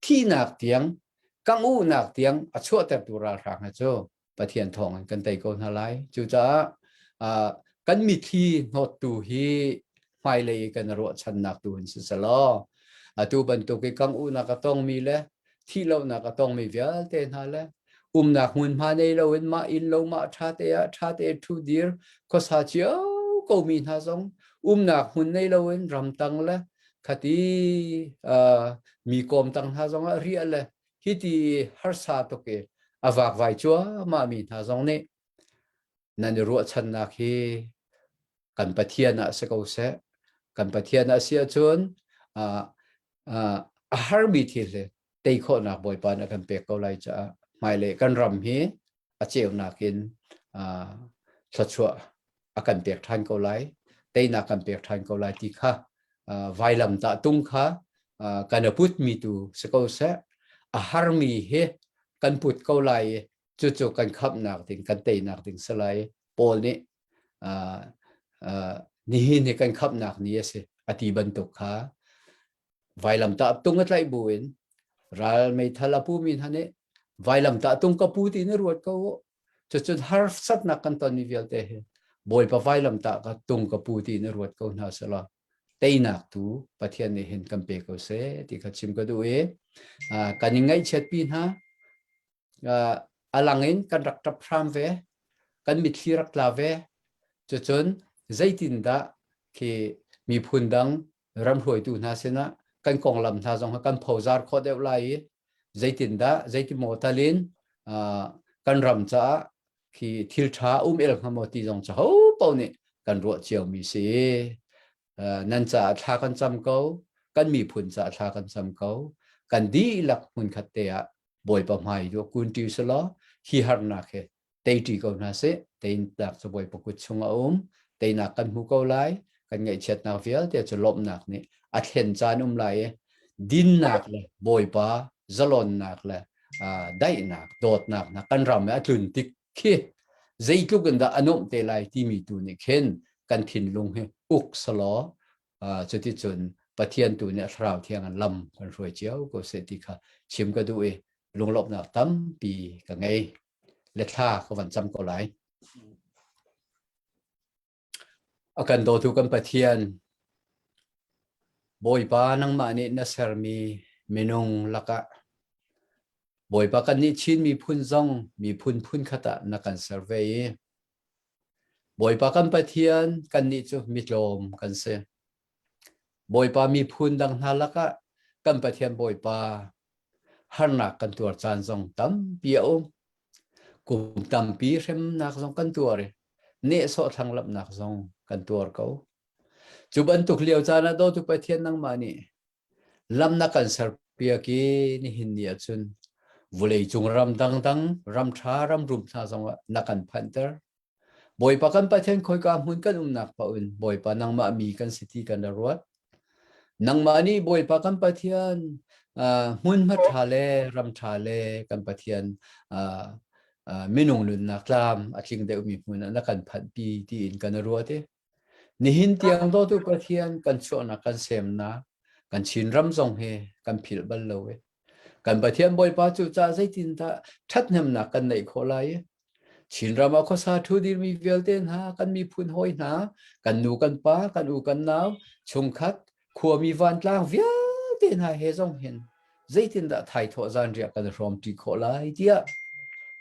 thihnak tiang kangh-uhnak tiang a chuahtertu ralhrang hi cu Pathian thawng in kan tei ko hna lai. Cucaah kan mitthli hnawttu hi hmailei i kan ruahchannak tu in si selaw atu bantuk i kangh-uhnak a tongmi le thihlohnak a tongmi vialte hna le umnak hmunhma nei loin mah inn lo mah ṭha te ah ṭha te ṭhu dir khuasa cio komi hna zong umnak hmun nei loin ramtang le khati mi kawmtang hna zongah riah le hiti harsa tuk i a vakvai cuahmah mi hna zong nih nan i ruahchannak hi kan Pathian ah si ko seh kan Pathian ah si ahcun a harmi thil hi tei khawhnak Bawipa nih a kan pek ko lai caah hmailei kan ram hi a ceunak in thluachuah a kan pek ṭhan ko lai teinak kan pek ṭhan ko lai ti kha vailam tah tung kha kan a putmi tu si ko seh a harmi hi kan put ko lai i cucu kan khamhnak ding kan teinak ding si lai Paul nih nihin hi kan khamhnak ni a si a ti bantuk kha vailamtah tung a tlaih buin ral meithal a pumi hna nih vailamtah tung ka pu ti in ruat ko u cucun harsatnak kan tonmi vialte hi. Bawipa vailamtah ka tung ka pu tiin i ruat ko hna selaw teinak tu Pathian nih hin kan pe ko seh ti kha chim ka duh i kan i ngaihchiatpi hna. A lang in kan rak ṭap hram ve, kan mitthli rak tla ve. Cucun zeitindah khi miphun dang ram hruaitu hna sinah kan konglam hna zong kan phozar khawh deuh lai i zeitindah zeitimaw talin kan ram caah khi thil ṭha um el hnga maw ti zong cu ho paoh nih kan ruah ciomi si. Nan caah thla kan cam ko, kan miphun caah thla kan cam ko. Kan dihlak hmunkhat te ah Bawipa hmai tu kun ṭi selaw hi harnak hi tei ṭi ko hna sih. Teinak cu Bawipa kut chung a um. Teinak kan hmu ko lai. Kan ngaihchiatnak vialte cu lawmhnak nih a thlen caan um lai i dinnak le Bawipa zalonnak le daihnak, dawtnak hna kan ram i a tlun tik khi zeitluk in dah a nuamh te lai timi tu nih khin kan thinlung hi uk selaw cuticun Pathian tu nih a thlarau thiang in lam kan hruai cio ko seh ti kha chim ka duh i lunglawmhnak tampi ka ngei le thla ka van cam ko lai. A kan dawtu kan Pathian, Bawipa nangmah nih na sermi minung lakah Bawipa kannih Chin miphun zong miphun phunkhat ah na kan ser ve i Bawipa kan Pathian kannih cu mitlawm kan si. Bawipa miphun dang hna lakah kan Pathian Bawipa harnak kan tuar caan zong tampi a um. Kum tampi hremnak zong kan tuar i nehsawh thlanglamhnak zong kan tuar ko. Cu bantuk lio caan ah dawtu Pathian nangmah nih lam na kan serpiak i nihin ni ahcun vawleicung ram dangdang, ram ṭha, ram rum hna zongah na kan phanhter. Bawipa kan Pathian khoika hmun kan umnak paoh in Bawipa nangmah mi kan si ti kan ruat. Nangmah nih Bawipa kan Pathian hmunhma ṭha le ram ṭha le kan Pathian minung nunnak tlam a tling deuhmi hmun ah na kan phanhpi tiin kan ruat i nihin tiang dawtu Pathian kan chuahnak kan semnak kan Chinram zong hi kan philh bal lo i kan Pathian Bawipa cu ca zeitindah ṭhathnemnak kan neih khawh lai i Chinram ah khuasa ṭhu dirmi vialte hna, kan miphun hawi hna, kan nu kan pa, kan u kan nau, chungkhat, khuami vantlang vialte hna he zong hin zeitindah thaithawh zanriah kan hrawm ṭi khawh lai tiah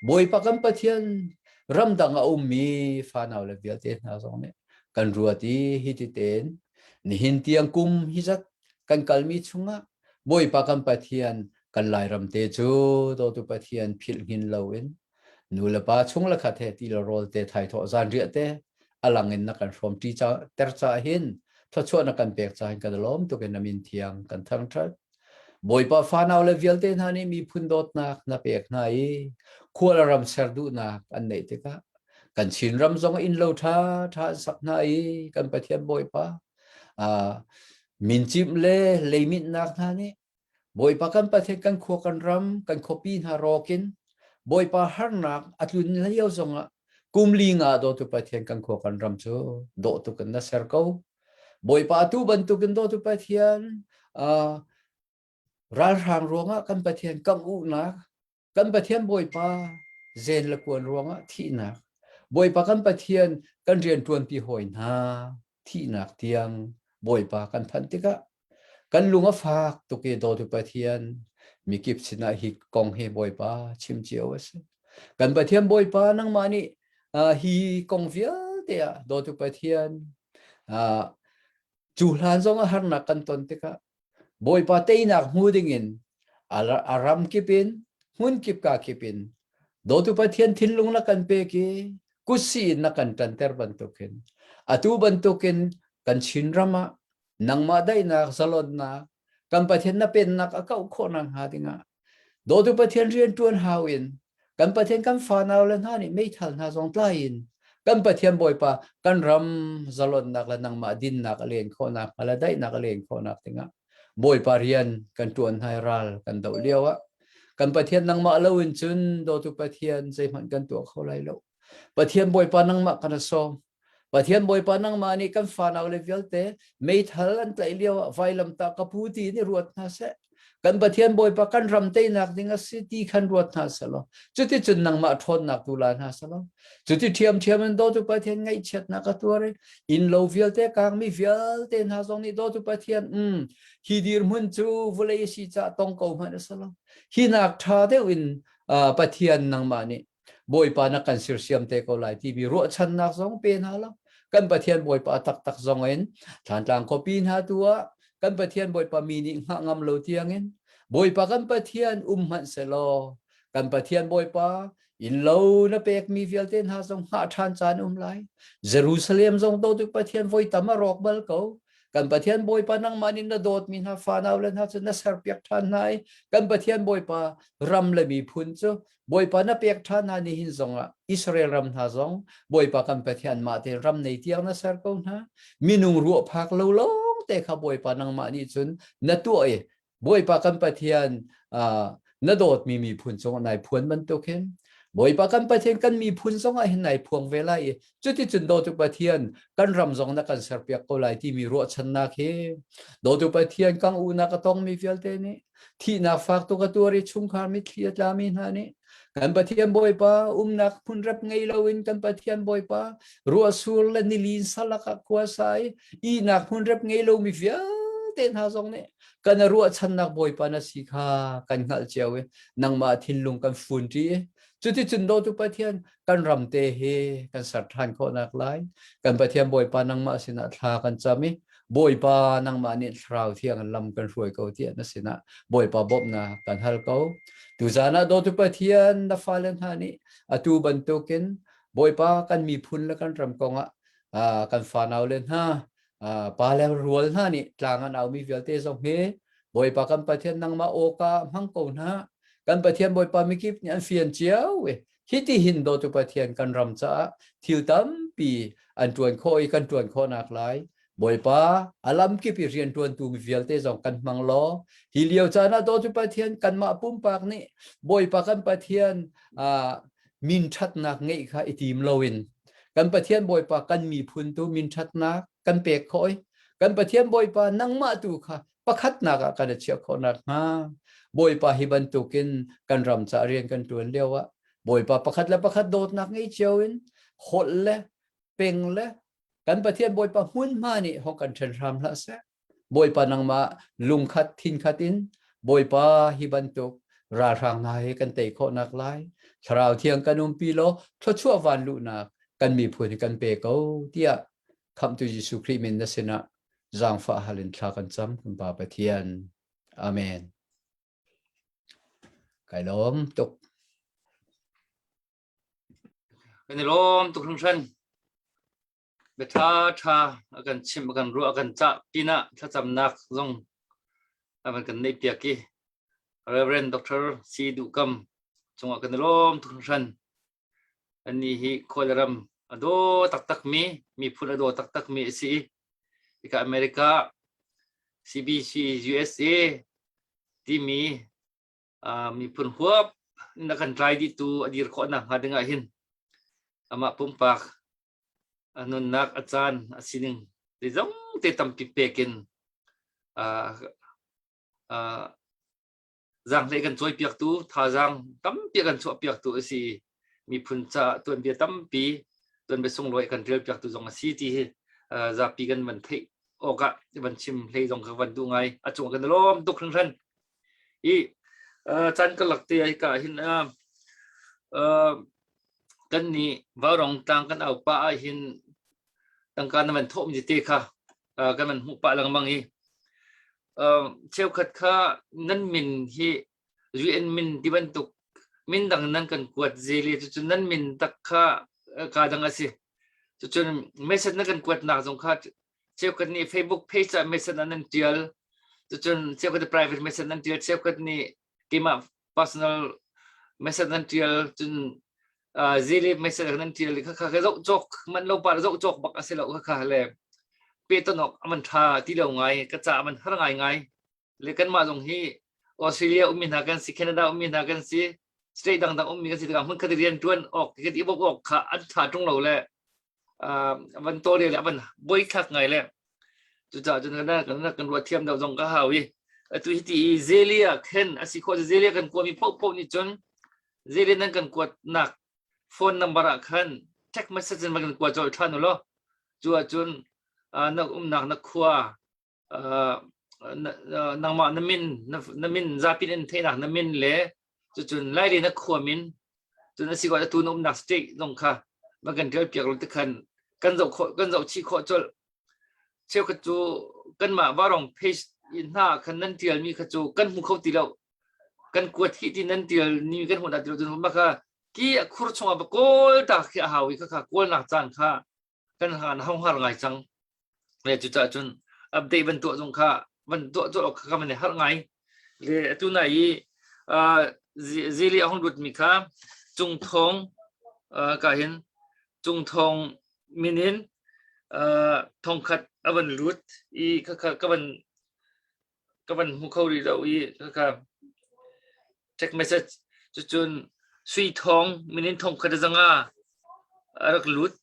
Bawipa kan Pathian ramdang a ummi fanau le vialte hna zong nih kan ruat i hi ti tein nihin tiang kum hi zat kan kalmi chungah Bawipa kan Pathian kan Lairam te cu dawtu Pathian philh hngin loin nu le pa chung le khat he ti le rawl te thaithawh zanriah te alang in na kan hrawm ṭi ca ter ca hin thluachuah na kan pek ca hin kan lawm tuk in na min thiang kan thangṭhat Bawipa fanau le vialte hna nih miphun dawtnak na pek hna i khual ram ser duhnak an neih tikah kan Chin ram zong inn lo ṭha ṭha an sak hna i kan Pathian Bawipa mincimh le leiminhnak hna nih Bawipa kan Pathian kan khua kan ram kan khuapi hna rawk in Bawipa harnak a tlun lio zongah kum li nga dawtu Pathian kan khua kan ram cu dawh tuk in na ser ko. Bawipa tu bantukin dawtu Pathian uh, ralhrang ruangah kan Pathian kam uhnak kan Pathian Bawipa zen le kuan ruangah thihnak Bawipa kan Pathian kan rian ṭuanpi hawi hna thihnak tiang Bawipa kan phanh tikah kan lung a fak tuk i dawtu Pathian mikip sinah hi kong hi Bawipa chim cio a si. Kan Pathian Bawipa nangmah nih uh, hi kong vialte ah dawtu Pathian uh, cu hlan zong ah harnak kan ton tikah Bawipa teinak hmu dingin a ram kip in hmun kip ka kip in dawtu Pathian thinlung na kan pek i kutsi in na kan ṭanter bantukin atu bantukin kan Chinram ah nangmah daihnak zalonnak kan Pathian na pennak a kauh khawh nakhnga dingah dawtu Pathian rian ṭuan hau in kan Pathian kan fanau le hna nih meithal hna zong tlai in kan Pathian Bawipa kan ram zalonnak le nangmah dinnak a len khawhnak hnga le daihnak a len khawhnak dingah Bawipa rian kan ṭuan hna ral kan doh lio ah kan Pathian nangmah lo in cun dawtu Pathian zeihmanh kan tuah kho lai lo Pathian Bawipa nangmah kan sawm Pathian Bawipa nangmah nih kan fanau le vialte meithal an tlaih lio ah vailamtah ka pu ti in i ruat hna seh. Kan Pathian Bawipa kan ram teinak ding a si ti khan ruat hna selaw cuticun nangmah ṭhawnnak tu la hna selaw cuti ṭhiamṭhiam in dawtu Pathian ngaihchiatnak a tuar i inn lo vialte kangmi vialte hna zong nih dawtu Pathian hi dirhmun cu vawlei si ca tong ko hmanh a si lo hi nak ṭha deuh in Pathian nangmah nih Bawipa na kan sirsiam te ko lai timi ruahchannak zong pe hna lo. Kan Pathian Bawipa taktak zong in Thlantlang khuapi hna tu ah kan Pathian Bawipa mi nih hngah ngam lo tiangin Bawipa kan Pathian um hmanh selaw kan Pathian Bawipa innlo na pekmi vialte hna zong hngah ṭhan caan um lai. Jerusalem zong dawtu Pathian voi tam a rawk bal ko. Kan Pathian Bawipa nangmah nih na dawtmi hna fanau le hna cu na serpiak ṭhan hna i kan Pathian Bawipa ram le miphun cu Bawipa na pek ṭhan hna nihin zongah Israel ram hna zong Bawipa kan Pathian mah tein ram nei tiang na ser ko hna. Minung ruah phak lo lawng te kha Bawipa nangmah nih cun na tuah i Bawipa kan Pathian na dawtmi miphun cungah nai phuan bantuk hin Bawipa kan Pathian kan miphun zongah hin nai phuang ve lai i cuticun dawtu Pathian kan ram zong na kan serpiak ko lai timi ruahchannak hi dawtu Pathian kang unak a tongmi vialte nih Thihnak fak tuk a tuar i chungkhar mitthli a tlami hna nih kan Pathian Bawipa umnak hmunrep ngei loin kan Pathian Bawipa ruahsur le nilin salak ah khua sa i ihnak hmunrep ngei lomi vialte hna zong nih kan ruahchannak Bawipa na si kha kan hngalh cio i nangmah thinlung kan fun ṭi i cuticun dawtu Pathian kan ram te hi kan ser ṭhan khawhnak lai kan Pathian Bawipa nangmah sinah thla kan cam i Bawipa nangmah nih thlarau thiang in lam kan hruai ko tiah na sinah Bawipa bawmhnak kan hal ko. Tuzan ah dawtu Pathian na fale hna nih atu bantukin Bawipa kan miphun le kan ram kongah kan fanau le hna pa le rual hna nih tlang an aumi vialte zong hi Bawipa kan Pathian nangmah awka hmang ko hna. Kan Pathian Bawipa mikip nih an fian cio i Hiti hin dawtu Pathian kan ram caah thil tampi an ṭuan khawh i kan ṭuan khawhnak lai. Bawipa, a lamkip i rianṭuantu mi vialte zong kan hmang law, hi lio caan ah dawtu Pathian kanmah pumpak nih Bawipa kan Pathian min ṭhatnak ngeih kha i tim loin kan Pathian Bawipa kan miphun tu min ṭhatnak kan pek khawh i kan Pathian Bawipa nangmah tu kha pakhatnak ah kan i chiah khawh nakhnga Bawipa hi bantukin kan ram ca rian kan ṭuan lio ah Bawipa pakhat le pakhat dawtnak ngei cio in holh le peng le kan Pathian Bawipa hmunhma nih hong kan ṭhen hram hlah seh. Bawipa nangmah lungkhat thinkhat in Bawipa hi bantuk ralhrang hna hi kan tei khawhnak lai thlarau thiang kan umpi law thluachuah van luhnak kan miphun hi kan pe ko tiah khamhtu Jesuh Khrih min na sinah zaangfah hal in thla kan cam kan Pa Pathian. Amen. Kai lawm tuk. Kan i lawm tuk hringhran. Biatha tha a kan chimh, a kan ruah, a kan cah pinah thlacamnak zong a van kan neih piak i Reverend Dr. C. Duhkam cungah kan i lawm tuk hringhran. Annih hi khualram a daw taktakmi, miphun a daw taktakmi a si i hika America CBC USA timi miphun huap in a kan tlai dihtu a dir khawh nakhnga ding ah hin amah pumpak a nunnak a caan a sining zeizong te tampi pek in Zaanghlei kan cawipiaktu, thazaang tampi a kan chuahpiaktu a si i miphun caah tuanbia tampi, tuanbia sunglawi a kan ṭialpiaktu zong a si ti hi zapi kan van theih awkah van chim hlei zong ka van duh ngai. A cung kan i lawm tuk hringhran. I caan ka lak te ah hika ah hin kan nih Vaurawng tlang kan au pah ah hin tangka na van thawhmi tete kha kan van hmuh pah lengmang i Cheukhat kha nan min hi UN min ti bantuk min dang nan kan kuat zele cucu nan min tak kha kaa dang a si. Cucun message na kan kuatnak zong kha cheukhat nih Facebook page ah message ah nan tial. Cucun cheukhat nih private message nan tial, cheukhat nih keimah personal message nan tial cun zili message nan tial kha kha zoh cawk man lo pa zoh cawk bak a si lo kha kha le pe ton awk aman tha ti lo ngai ka ca aman har ngai ngai le kanmah zong hi Australia ummi hna kan si Canada ummi hna kan si state dangdang ummi kan si tikah hmun khat rian tuan awk kan i bawk awk kha an tha tung lo le van to le van boi thlak ngai le cucaah cun kan kan ruah thiam deuh zong ka hau i. Atu hi ti i Zelia khen a si khawh Zelia kan kuami paohpaoh nih cun Zelia nan kan kuatnak phone number ah khan text message in van kan kua colh ṭhan u law cu ahcun na umnak na khua nangmah na min na min zapi in theihnak na min le cucun Laili na khua min cun a si ko atu na umnak state zong kha van kan ṭial piak lo tikhan kan zoh khawh kan zoh chih khawh colh. Cheukhat cu kanmah varong page hna khan nan ṭialmi kha cu kan hmu kho ti lo. Kan kuat hi ti nan ṭial ni kan hmuh dah ti lo cun mah kha ki a khur chungah va kawl ta khi a hau i khakha kawlnak caan kha kan han hong har ngai cang. Le cucaah cun update van tuah zong kha van tuah colh awk kha van i harh ngai. Le atu nai i zili a hong lutmi kha Cungthawng ka hin Cungthawng min in thongkhat a van lut i khakha ka van ka van hmu kho rih lo i khakha text message cucun Sui Thawng min in thongkhat a zanga a rak lut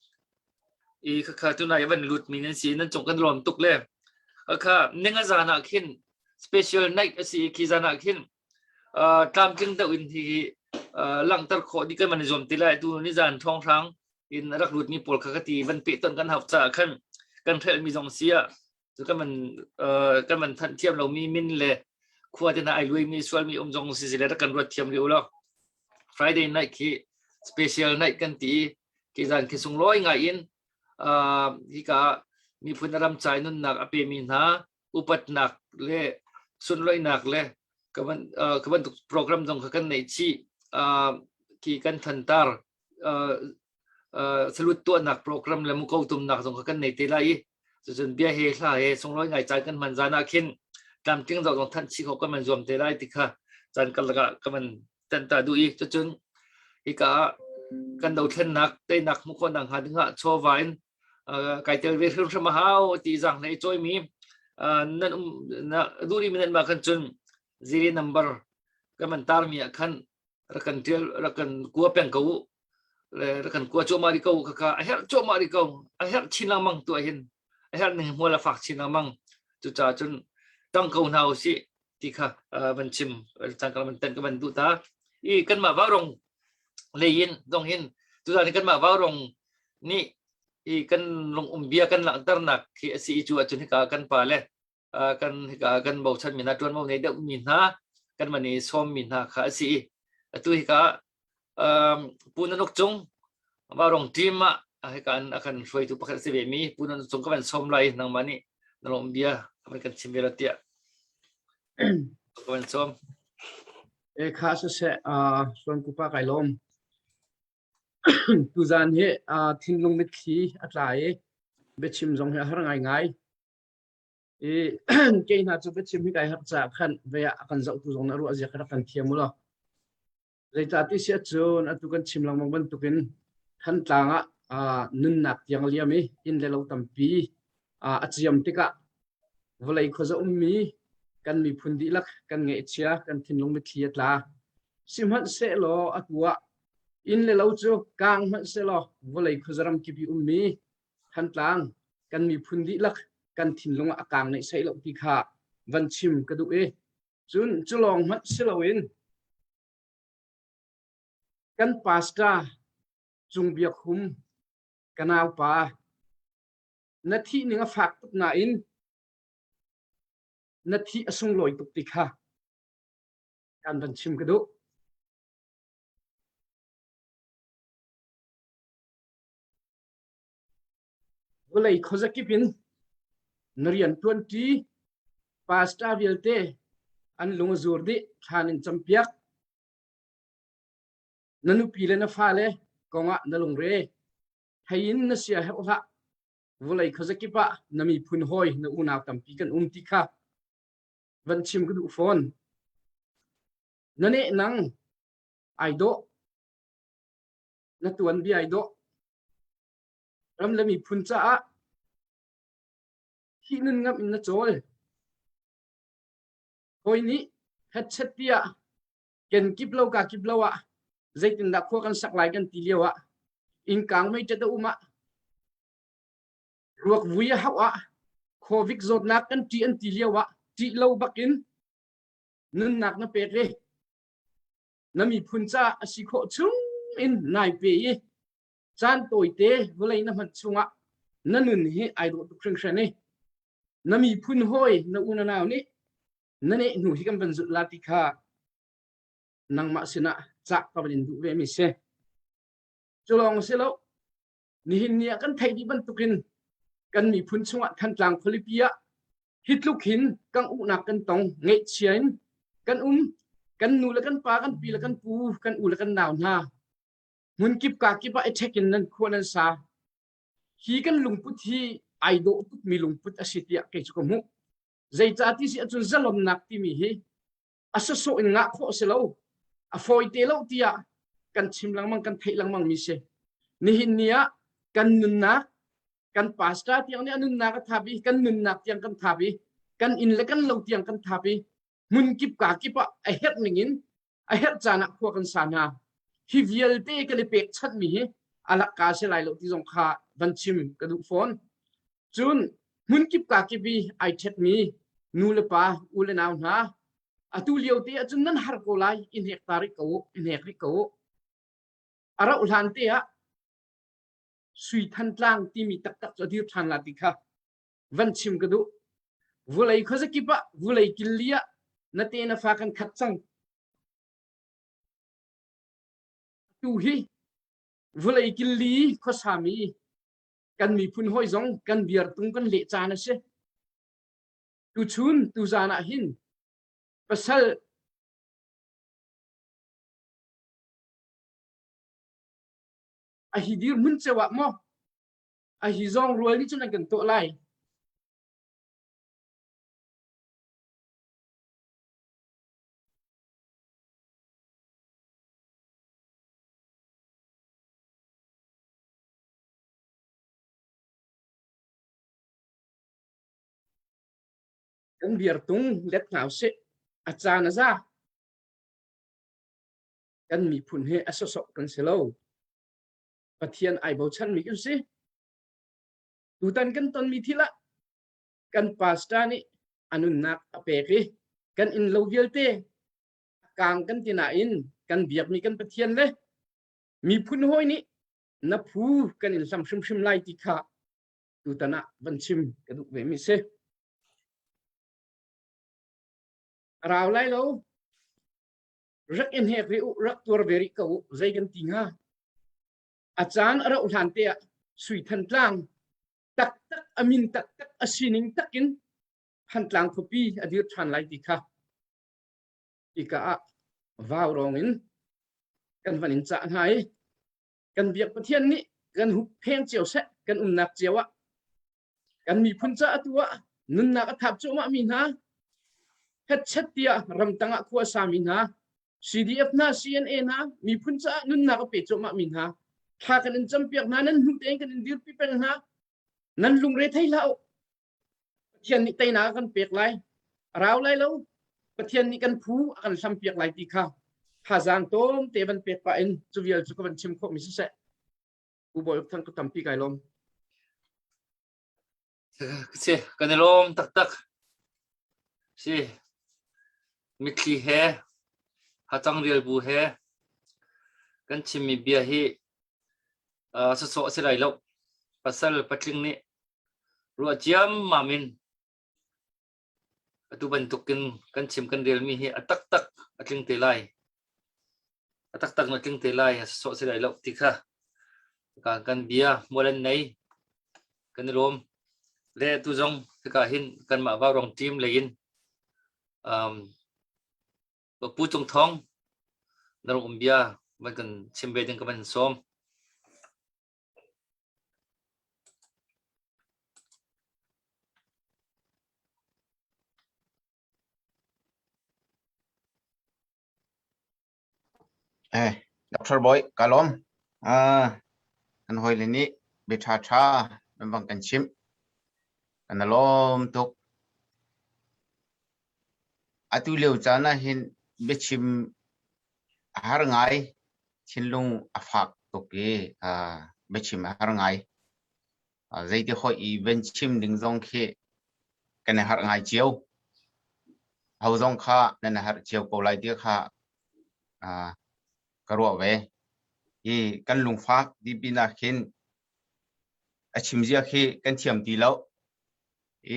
i khakha tunai a van lut mi nan si nan cung kan lawm tuk le khakha ninga zan ah khin special night a si i khi zan ah khin tlamtling deuh in hi langhter khawh dih kan van i zuam ti lai tu ni zan thawng hrang in rak lut mi pawl kha ka ti van peh ton kan hau caah khan kan hrelh mi zong si ah cu kan van kan van thanh thiam lo mi min le khua te hna ai lui mi sual mi um zong si si le rak kan ruat thiam rih u law Friday night khi special night kan ti ki zan khi sunglawi ngai in hika miphun ram cai nunnak a pe mi hna upatnak le sunloinak le ka ban ka bantuk program zong kha kan neih chih khi kan thantar salut tuahnak program le muko tumnak zong kha kan nei te lai i cucun bia he hla he sunglawi ngai caan kan hman zan ah khin tlamtling zoh zong thanh chih khawh kan man zuam te lai ti kha caan karlak ah ka man tan ta duh i cucun hika ah kan dothlennak teinak hmuh khawhnak hnga dingah chawva in kai tel ve hrimhrim a hau ti zang hlei cawimi nan um duh rih mi nan mah khan cun ziri number kan man tar mi ah khan rak kan tial rak kan kua peng ko u le rak kan kua cuahmah rih ko u khakha a herh cuahmah rih ko a herh chin lengmang tu ah hin a herh ning hmual a fak chin lengmang cucaah cun tang ko hna usih ti kha van chim cang kan van tan ka van duh ta i kanmah vaurong lei in zong hin tuzan ni kanmah vaurong nih i kan lung um bia kan langhternak khi a si i cu ahcun hika kan pa le kan hika kan bochan mi hna ṭuanvo nei deuh mi hna kan van i sawm mi hna kha a si i atu hika Pu Nanuk Cung vaurong team ah hika an a kan hruaitu pakhat a si ve mi Pu Nanuk Cung ka van sawm lai nangmah nih na lawm bia ka van kan chim ve lo tiah ka van sawm. E kha siseh Suan Kupa kai lawm. Tuzaan hi thinlung mitthli a tla i biachim zong hi a har ngaingai. I kei hna cu biachim hi kai har caah khan vei ah a kan zohtu zong na ruah zia kha rak kan thiam u law. Zeicahti si ahcun atu kan chim lengmang bantukin Thantlang ah nunnak tiang a liam i inn le lo tampi a ciam tikah vawlei khuaza ummi kan miphun dihlak kan ngaihchia kan thinlung mitthli a tla. Sihmanhsehlaw atu ah inn le lo cu kaang hmanhsehlaw vawlei khuaza ram kip i ummi Thantlang kan miphun dihlak kan thinlung ah a kaang neihsaih lo ti kha van chim ka duh i cun cu lawng hmanh si loin kan pastor Cung Biak Hum ka naupa na thih ning a fak tuk nain na thih a sunglawi tuk ti kha kan van chim ka duh. Vawlei khuazakip in na rian ṭuanṭi pastor vialte an lung a zur dih thlan in campiak. Na nupi le na fale kongah na lungre. Hei in na sia herh hlah. Vawlei khuazakip ah na miphun hawi na unau tampi kan um ti kha van chim ka duh fawn. Na nehnang ai dawh. Na tuanbia ai dawh. Ram le miphun caah thih nun ngamh in na cawl. Hawi nih hetchet tiah ken kip lo ka kip lo ah zeitindah khua kan sak lai kan ti lio ah innkang mei ṭet a um ah ruak vui a hauh ah covid zawtnak kan ṭih an ti lio ah ṭih lo bakin. Nunnak na pek i na miphun caah a si khawh chung in nai pe i caan tawite vawlei na hman chungah na nun hi ai dawh tuk hringhran i na miphun hawi na u na nau nih na neh hnu hi kan van zulh la ti kha nangmah sinah cah ka van in duh ve mi si. Cu lawng si lo, nihin ni ah kan theih dih bantukin kan miphun chungah Thantlang khualipi ah hi tluk hin kan uhnak kan tong ngeihchia in kan um kan nu le kan pa kan pi le kan pu kan u le kan nau hna hmun kip ka kip ah i ṭhek in nan khua nan sa hi kan lungput hi ai dawh tukmi lungput a si tiah kei cu ka hmuh zeicah ti si ahcun zalonnak timi hi a sawsawh in ngah khawh si lo a fawi te lo tiah kan chim lengmang kan theih lengmang mi si nihin ni ah kan nunnak kan pastor tiang nih a nunnak a thap i kan nunnak tiang kan thap i kan inn le kan lo tiang kan thap i hmun kip ka kip ah a herh ning in a herh caan ah khua kan sa hna hi vialte kan i pek chanh mi hi alak ka si lai lo ti zong kha van chim ka duh fawn Cun hmunkip kakip i ai ṭhekmi nu le pa, u le nau hna, atu lio te ahcun nan har ko lai, i hnek ta rih ko u, i hnek rih ko u. A rauh hlan te ah Sui Thantlang timi taktak cu a dir ṭhan la ti kha van chim ka duh. Vulei khuazakip ah, vulei killi ah na te na fa kan khat cang. Atu hi vulei killi khuasami kan miphun hawi zong kan biartung kan leh caan a si. Tuchun tuzaan ah hin pasal a hi dirhmun ceu ah maw a hi zawng rual nih cun an kan tuah lai. Kan biartung let hna usih. A caan a za. Kan miphun hi a sawsawh kan si lo. Pathian ai bochanmi kan si. Tutan kan tonmi thil ah kan pastor nih a nunnak a pek i kan inn lo vialte a kang kan ti nain kan biakmi kan Pathian le miphun hawi nih na phu kan in hlam hrimhrim lai ti kha tutan ah van chim ka duh ve mi si. Rau lai lo rak in hek ri u rak tuar ve rih ko u zei kan ti hnga a caan a rauh hlan te ah sui thantlang taktak a min taktak a sining takin Thantlang khuapi a dir ṭhan lai ti kha ika ah vau rong in kan van in cah hna i kan biak Pathian nih kan huppheng cio seh kan umnak cio ah kan miphun ca atu ah nunnak a thap cuahmah mi hna hetchet tiah ramtang ah khua sa mi hna CDF hna CNA hna miphun caah nunnak a pe cuahmah mi hna thla kan in campiak hna nan hnu tein kan in dirpi peng hna nan lungre thei hlah u Pathian nih teinak a kan pek lai. A rau lai lo. Pathian nih kan phu a kan hlampiak lai ti kha thazaang tawm te van pek pah in cu vial cu ka van chim khawhmi siseh. U Bawi Uk Thang ka tampi kai lawm. Si, kan i lawm taktak. Si, mitthli he, hacang rial bu he, kan chimmi bia hi uh, sasawh a si lai lo. Pasal patling nih Ruah ciammam in atu bantukin kan chim kan relmi hi a taktak a tling te lai. A taktak na tling te lai a sawh si lai lo ti kha kan kan bia mual an nei kan i lawm. Le tu zong hika hin kanmah Vaurong team lei in um, Pu Cung Thawng na rung um bia van kan chim ve ding ka van sawm. Eh, Dr. Boy, ka lawm. Ah, kan hawile nih bia ṭha nan vang kan chimh. Kan i lawm tuk. Atu lio caan ah hin biachim a har ngai. Thinlung a fak tuk i biachim a har ngai. Zeiti hoih i van chim ding zong khi kan i harh ngai cio. Ho zong kha nan herh cio ko lai ti kha ka ruah ve. Hi kan lungfak ti pinah khin a chim zia khi kan thiam ti lo.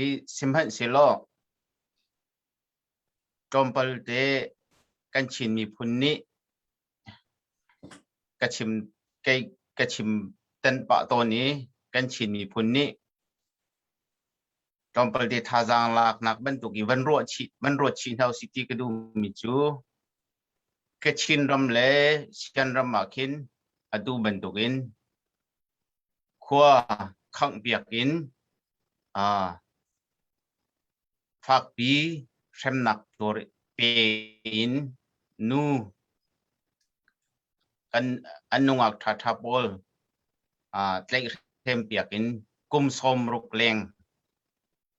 I sihmanhsehlaw tlawmpal te kan Chin miphun nih ka chim kei ka chim tan pah tawn i kan Chin miphun nih tlawmpal te thazaang laknak bantuk i van ruah chih van ruat chih hna usih ti ka duhmi cu Kachin ram le Shan ram ah khin atu bantukin khua khangh piak in fakpi hremnak tuar pe in nu kan an nungak ṭhaṭha pawl tlaihhrem piak in kum 60 leng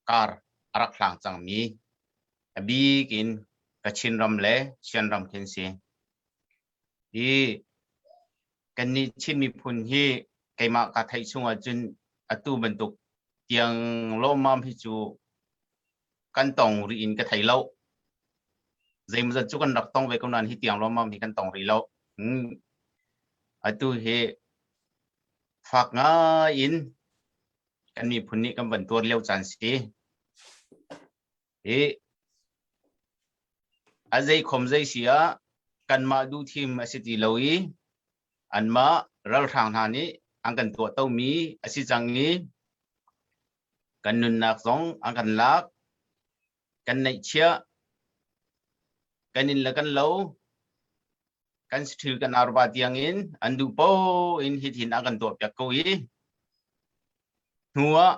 kar a rak hlang cangmi a bik in Kachin ram le Shan ram khi an si. Hi kannih Chin miphun hi keimah ka theih chung ahcun atu bantuk tiang lawmmam hi cu kan tong rih in ka thei lo. Zeimawzat cu kan rak tong ve ko nain hi tiang lawmmam hi kan tong rih lo. Atu hi fak ngai in kan miphun nih kan van tuar lio caan si. Hi a zei khom zei si ah kanmah duhthim a si ti lo i anmah ralhrang hna nih an kan tuahtomi a si cang i kan nunnak zong an kan lak kan neihchiah kan inn le kan lo kan thil kan arva tiang in an duh po in hithin a kan tuah piak ko i hnu ah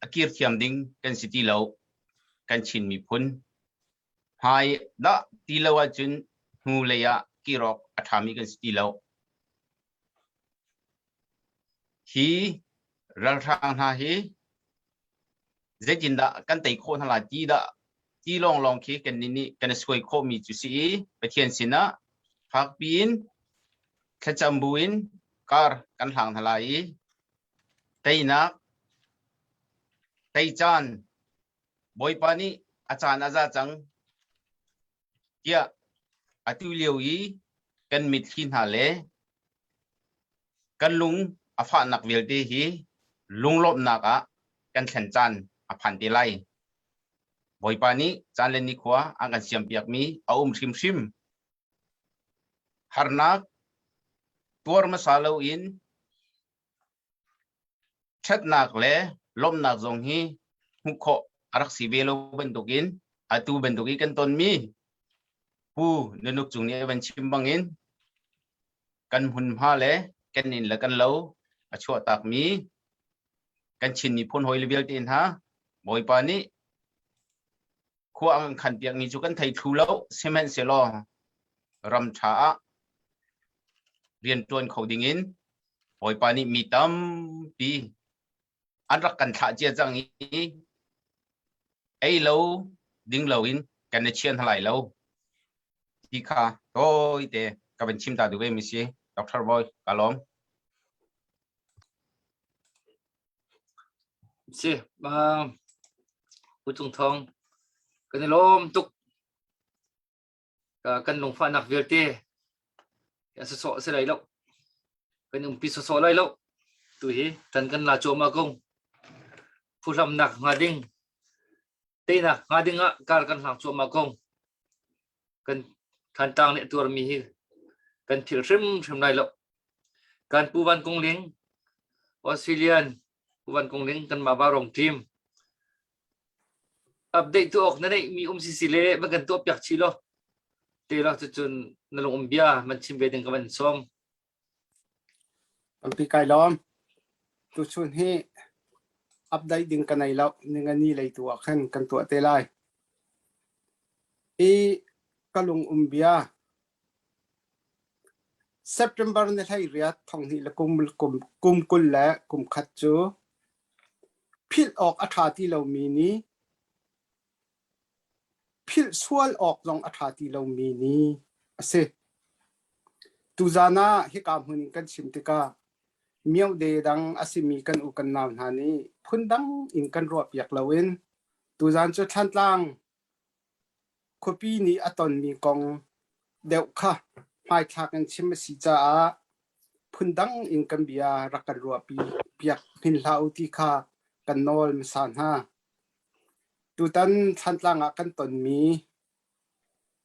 a kir thiam ding kan si ti lo kan Chin miphun hmai dah ti lo ahcun hnu lei ah kir awk a ṭhami kan si ti lo hi ralhrang hna hi zeitindah kan tei khawh hna lai ti dah ti lawnglawng khi kan nih kan i suai khawhmi cu si i Pathian sinah fakpi in thlacam buin kar kan hlang hna lai i teinak tei caan Bawipa nih a caan a za cang tiah atu lio i kan mitthli hna le kan lung a fahnak vialte hi lunglawmhnak ah kan thlen caan a phan te lai. Bawipa nih caan le nikhua a kan siampiakmi a um hrimhrim. Harnak tuar hmasa loin Ṭhatnak le lawmhnak zong hi hmuh khawh a rak si ve lo bantukin atu bantuk i kan tonmi Pu Nunuk Cung nih a van chim bangin kan hmunhma le kan inn le kan lo a chuahtakmi kan Chin miphun hawi le vialte hna Bawipa nih khua an khan piakmi cu kan thei thlu lo sihmanhsehlaw ram ṭha ah rian ṭuan kho dingin Bawipa nih mi tampi an rak kan thlah cia cang i ei lo ding lo in kan i chian lai lo ti kha tawite ka van chim ta duh ve mi si Dr. Boy ka lawm. Si, uh, Pu Cung Thawng, kan i lawm tuk. Kan lungfahnak vialte a sawsawh si lai lo. Kan umpi sawsawh lai lo. Tu hi tan kan la cuahmah ko. Phuhlamnak hnga ding, teinak hnga ding ah kar kan hlang cuahmah ko. Kan Thantlang nih a tuarmi hi kan philh hrimhrim lai lo. Kan Pu Van Kung Ling, Australian Pu Van Kung Ling kan mah Varong team update tu awk na neih mi um si si le van kan tuah piak chi lo te lo cucun na lung um bia man chim ve ding ka van sawm. Tampi kai lawm. Tuchun hi update ding ka nei lo. Ningani lei tu ah khan kan tuah te lai. I ka lung um bia September ni hlei riat thong hnih le kum kum kum 20 le kum khat cu philh awk a ṭha ti lomi ni philh sual awk zong a ṭha ti lomi ni a si. Tuzan ah hika hmun in kan chim tikah miohde dang a simi kan u kan nau hna nih phundang in kan ruahpiak loin tuzan cu Thlantlang. khuapi nih a tonmi kong deuh kha hmaithlak in chim a si caah phundang in kan bia rak kan ruahpi piak hmin hlah u ti kha kan nawl hmasa hna. Tutan Thlantlang ah kan tonmi,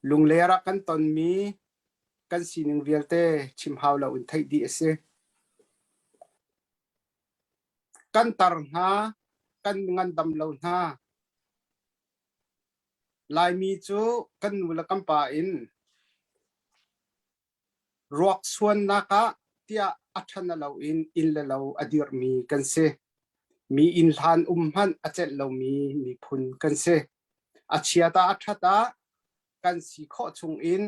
Lungler ah kan tonmi kan sining vialte chim hau lo in theih dih a si. Kan tar hna, kan ngandam lo hna. Laimi cu kan nu le kan pa in ruak suannak ah tiah a ṭhan a lo in inn le lo a dirhmi kan si. Mi inn hlan um hmanh a celh lomi miphun kan si. A chiat ah a ṭhat ah kan si khawh chung in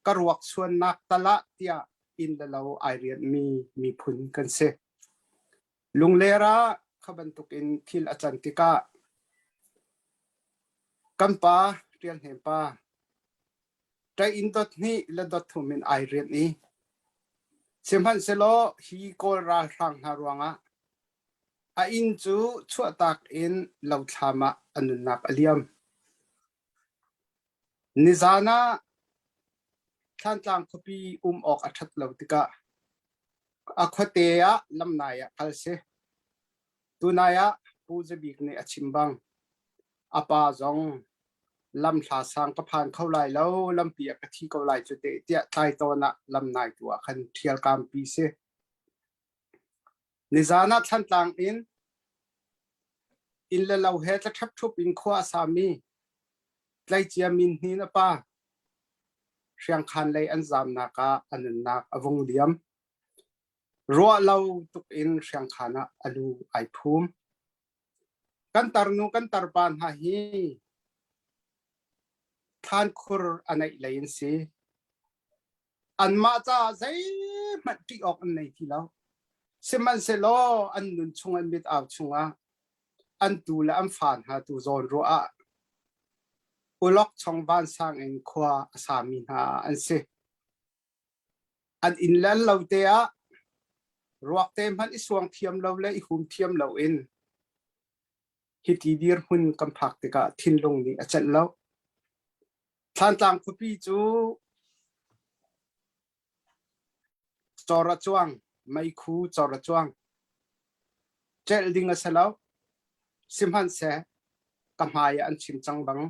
ka ruak suannak tal ah tiah inn le lo ai rianhmi miphun kan si. Lungler ah kha bantukin thil a can tikah kan pa Ṭial Hnem pa ṭai in dot hnih le dot thum in ai rianh i sihmanhsehlaw hi Kawl ralhrang hna ruangah a inn cu chuahtak in lothlam ah a nunnak a liam. Nizan ah Thlantlang khuapi um awk a ṭhat lo tikah a khuate ah lamnai ah kal si. Tunai ah Pu Za Bik nih a chim bang a pa zong lamhla sang ka phan kho lai lo, lampi ah ka thi ko lai cu teh tiah tlaitawn ah lamnai tu ah khan ṭhialkampi si. Nizan ah Thlantlang in inn le lo he tla ṭhepṭhup in khua a sami tleicia min hnin a pa Hriangkhan lei an zamnak ah a nunnak a vung liam. Ruah lo tuk in Hriangkhan ah a lu ai phum. Kan tarnu kan tarpa hna hi thlankhur a neih lei an si. Anmah caah zeihmanh ṭih awk an nei ti lo. Sihmanhsehlaw an nun chung an mit au chungah an tu le an fa hna tu zawn ruah ah ulok chong vansang in khua a sami hna an si. An inn le an lo te ah ruak te hmanh i suang thiam lo le i hum thiam lo in hiti dirhmun kan phak tikah thinlung nih a celh lo. Thlantlang khuapi cu cawr a cuang, meikhu cawr a cuang. Celh ding a si lo. Sihmanhseh ka hmai ah an chim cang bang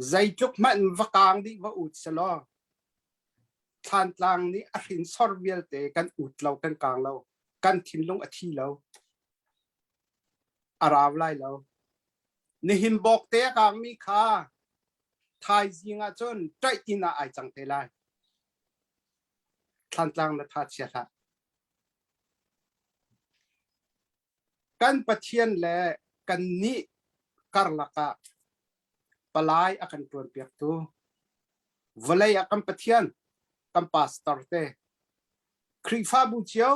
zeitluk hmanh va kaang dih va ut selaw Thlantlang nih a hrinsor vialte kan ut lo kan kaang lo kan thinlung a thi lo a rau lai lo. Nihin bawkte a kaangmi kha thaizing ah cun ṭaih inn ah ai cang te lai. Thlantlang na tha chia hlah. Kan Pathian le kannih karlak ah palai a kan ṭuanpiaktu vawlei ah kan Pathian kan pastor te Khrihfabu cio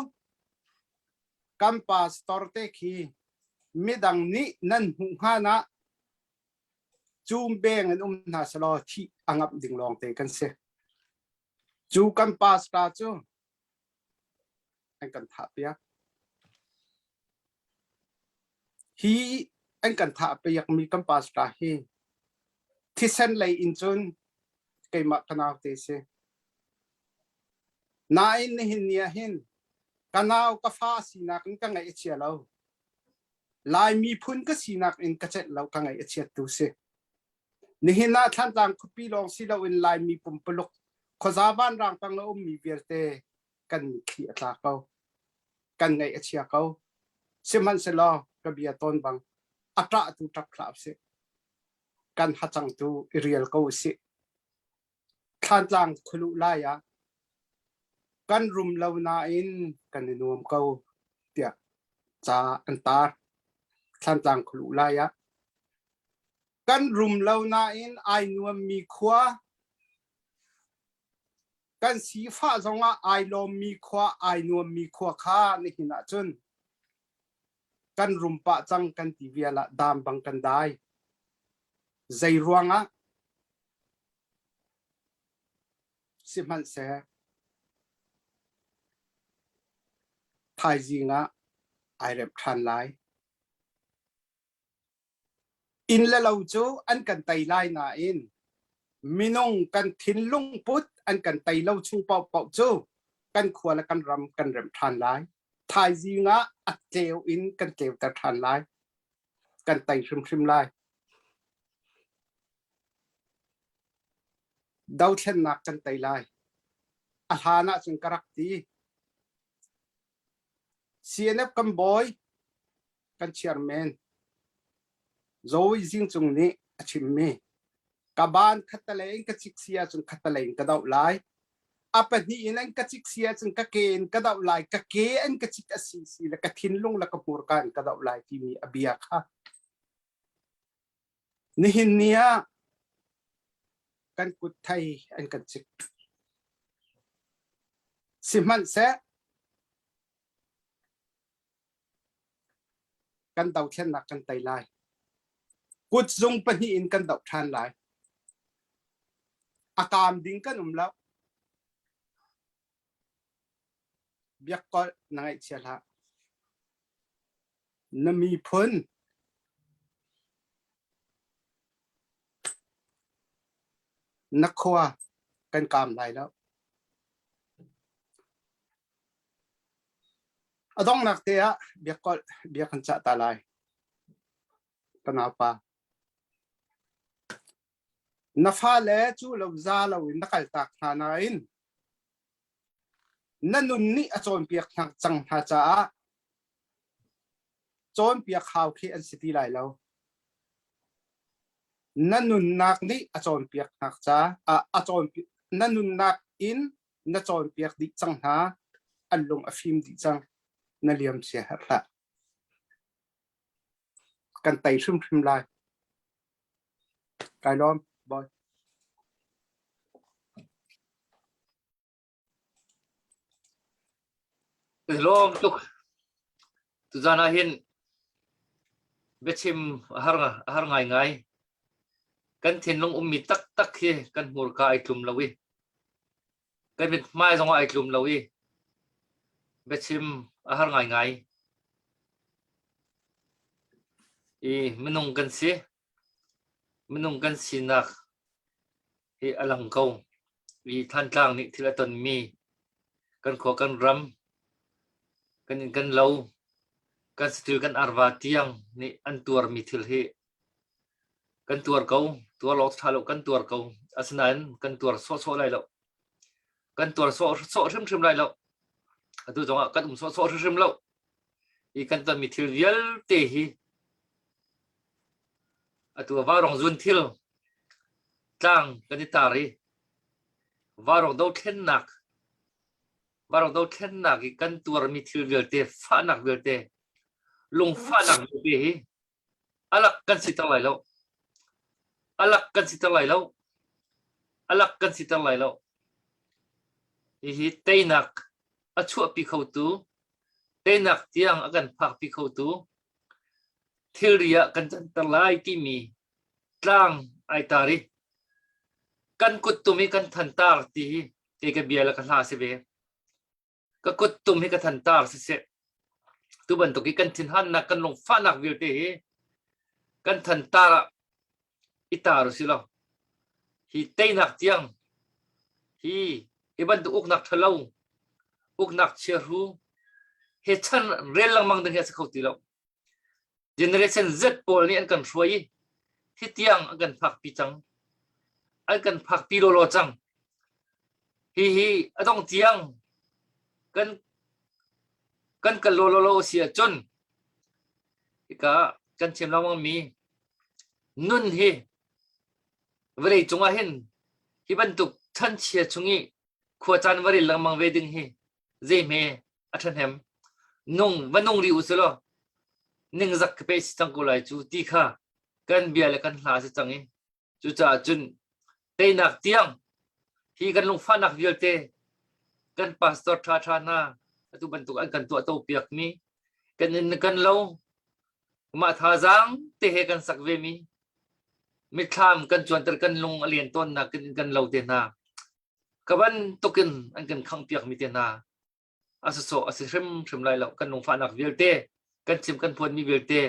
kan pastor te khi midang nih nan hmuh hngan ah cum beng in um hna selaw thih a ngamh ding lawng te kan si. Cu kan pastor cu an kan thah piak. Hi an kan thah piakmi kan pastor hi thisen lei in cun keimah ka nau te si. Nain nihin ni ah hin ka nau ka fa sinak in ka ngaih a chia lo. Lai miphun ka sinak in ka celh lo ka ngaih a chiat tu si. Nihin ah Thlantlang khuapi lawng si loin Laimi pumpuluk khuaza vanrang tang a ummi vialte kan mitthli a tla ko. Kan ngaih a chia ko. Sihmanhsehlaw ka bia tawn bang a ṭah tu ṭap hlah usih. Kan hacang tu i rial ko usih. Thlantlang khualuh lai ah kan rum lo nain kan i nuam ko tiah ca an tar. Thlantlang khualuh lai ah kan rum lo nain ai nuammi khua kan sifah zongah ai lawmmi khua ai nuammi khua kha nihin ah cun kan rum pah cang kan ti vial ah dam bang kan dai. Zei ruangah Sihmanhseh thaizing ah ai remh ṭhan lai. Inn le lo cu an kan tei lai nain. Minung kan thinlung put an kan tei lo chung paohpaoh cu kan khua le kan ram kan remh ṭhan lai. Thaizing ah a tleu in kan tleuter ṭhan lai. Kan tei hrimhrim lai. Dothlennak kan tei lai. A hlan ahcun ka rak ti. CNF kan bawi, kan chairman Zoe Zing Cung nih a chimmi ka ban khattalei in ka cik si ahcun khattalei in ka doh lai. A pahnih in an ka cik si ahcun ka ke in ka doh lai. Ka ke an ka cik a si si le ka thinlung le ka hmurka in ka doh lai timi a bia kha nihin ni ah kan kut thei an kan cik. Sihmanhseh kan dothlennak kan tei lai. Kutzung pahnih in kan doh ṭhan lai. A kaam ding kan um lo. Biakkolh na ngaihchia hlah. Na miphun na khua kan kaam lai lo. A donghnak te ah biakkolh bia kan cah ta lai. Ka naupa. Na fale cu lo za lo in na kaltak hna nain na nun nih a cawnpiak hna cang hna caah cawnpiak hau khi an si ti lai lo. Na nunnak nih a cawnpiak hna ca a cawnpiak na nunnak in na cawnpiak dih cang hna an lung a fim dih cang na liam sia herh hlah kan tei hrimhrim lai kai lawm boy Lawm tuk. Tuzan ah hin biachim a har a har ngaingai. Kan thinlung ummi taktak hi kan hmurka ai tlum lo i kan mithmai zong ah ai tlum lo i biachim a har ngaingai. I minung kan si. Minung kan sinak hi a lang ko. I Thantlang nih thil a tonmi kan khua kan ram kan inn kan lo kan saṭil kan arva tiang nih an tuarmi thil hi kan tuar ko. Tuar lo ṭha lo kan tuar ko. Asinain kan tuar sawhsawh lai lo. Kan tuar sawhsawh hrimhrim lai lo. Atu zongah kan um sawhsawh hrimhrim lo. Hi kan tonmi thil vialte hi atu ah vaurawng zun thil tlang kan i tar i vaurawng dothlennak vaurawng dothlennak i kan tuarmi thil vialte fahnak vialte lungfahnak vialte hi alak kan siter lai lo alak kan siter lai lo alak kan siter lai lo hihi teinak a chuahpi khotu teinak tiang a kan phakpi khotu thilri ah kan canter lai timi tlang ai tar i kan kuttum i kan thantar ti hi kei ka bia le ka hla si ve ka kuttum hi ka thantar siseh tu bantuk hi kan thinhannak kan lungfahnak vialte hi kan thantar ah i tar u si law hi teinak tiang hi hi bantuk uknak ṭhalo uknak chiahru he chan rel lengmang ding hi a si kho ti lo Generation Z pawl nih an kan hruai i hi tiang an kan phakpi cang. An kan phakpi lawlaw cang. Hihi a dong tiang kan kan kal lawlaw lo si ahcun hika kan chim lengmang mi nun hi vawlei cungah hin hi bantuk chanchia chung i khua caan va rel lengmang ve ding hi zeihme a ṭhahnem nung va nung rih u sulaw ningzak ka pe si cang ko lai cu ti kha kan bia le kan hla si cang i cucaah cun teinak tiang hi kan lungfahnak vialte kan pastor ṭha ṭha hna atu bantuk an kan tuah to piak mi kan in kan lo mah thazaang te he kan sak ve mi mitthlam kan cuanter kan lung a lian tawnnak kan kan lo te hna ka bantukin an kan khangpiak mi te hna a sawsawh a si hrimhrim lai lo kan lungfahnak vialte kan chim kan phuanmi vialte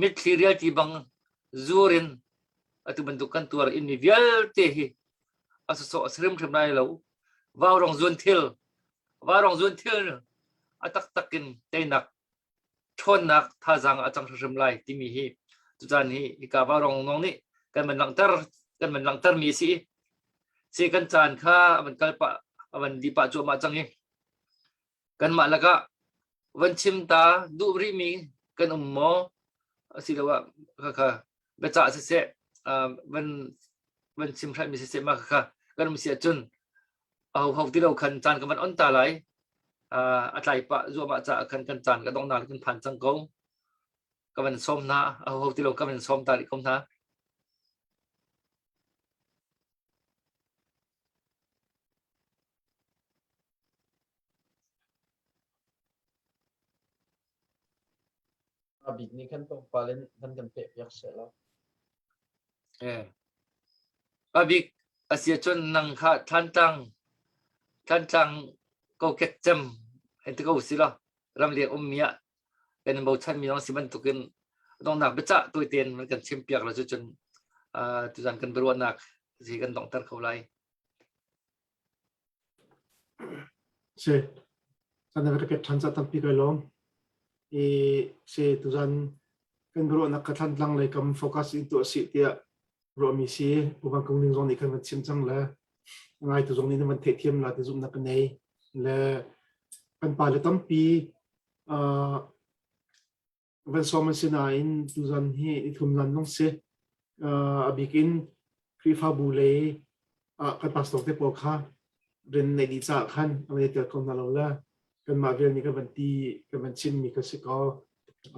mitthli rialti bang zur in atu bantuk kan tuar in mi vialte hi. A sawsawh a si hrimhrim lai lo. Vaurong zuan thil, vaurong zuan thil a taktak in teinak ṭhawnnak thazaang a cang hrimhrim lai timi hi tucaan hi hika vaurong nong nih kan van langhter kan van langhter mi a si. Si kan caan kha a van kal pah a van di pah cuahmah cang i kanmah lakah van chim ta duh rihmi kan um maw asiloah khakha biacah siseh van van chim hraimi siseh mah khakha kan um si ahcun aho ho ti lo khan caan kan van on ta lai a tlai pah zuahmah caah khan kan caan ka donghnak kan phan cang ko ka van sawm hna aho ho ti lo ka van sawm ta rih ko hna A bik nih khan tlawmpal in van kan pehpiak seh law. Eh. A bik a si ahcun nang kha Thantlang Thantlang kokek cem hei ti ko si law ramleng ummi ah kan in bochanmi zong si bantukin donghnak biacah tawitein van kan chimpiak la cucun uh, tuzan kan biaruahnak si kan donghter kho lai. Si. Kan ka pek ṭhan ca tampi kai lawm. I si tuzan kan biaruahnak ka Thantlang lei kam focus in tuah sih tiah ruahmi si. Pu Van Kung Ning zong nih khan van chim cang le ngaitu zong nih nan van theihthiam la ti zumhnak ka nei. Le kan pa le tampi uh, van sawm an si nain tuzan hi nithum zan zong si. Uh, a bik in Khrihfabu lei ah kan pastor te pawl kha rian nei dih caah khan an i tel kho hna lo le kanmah vial nih kan van ti kan van chimmi kha si kaw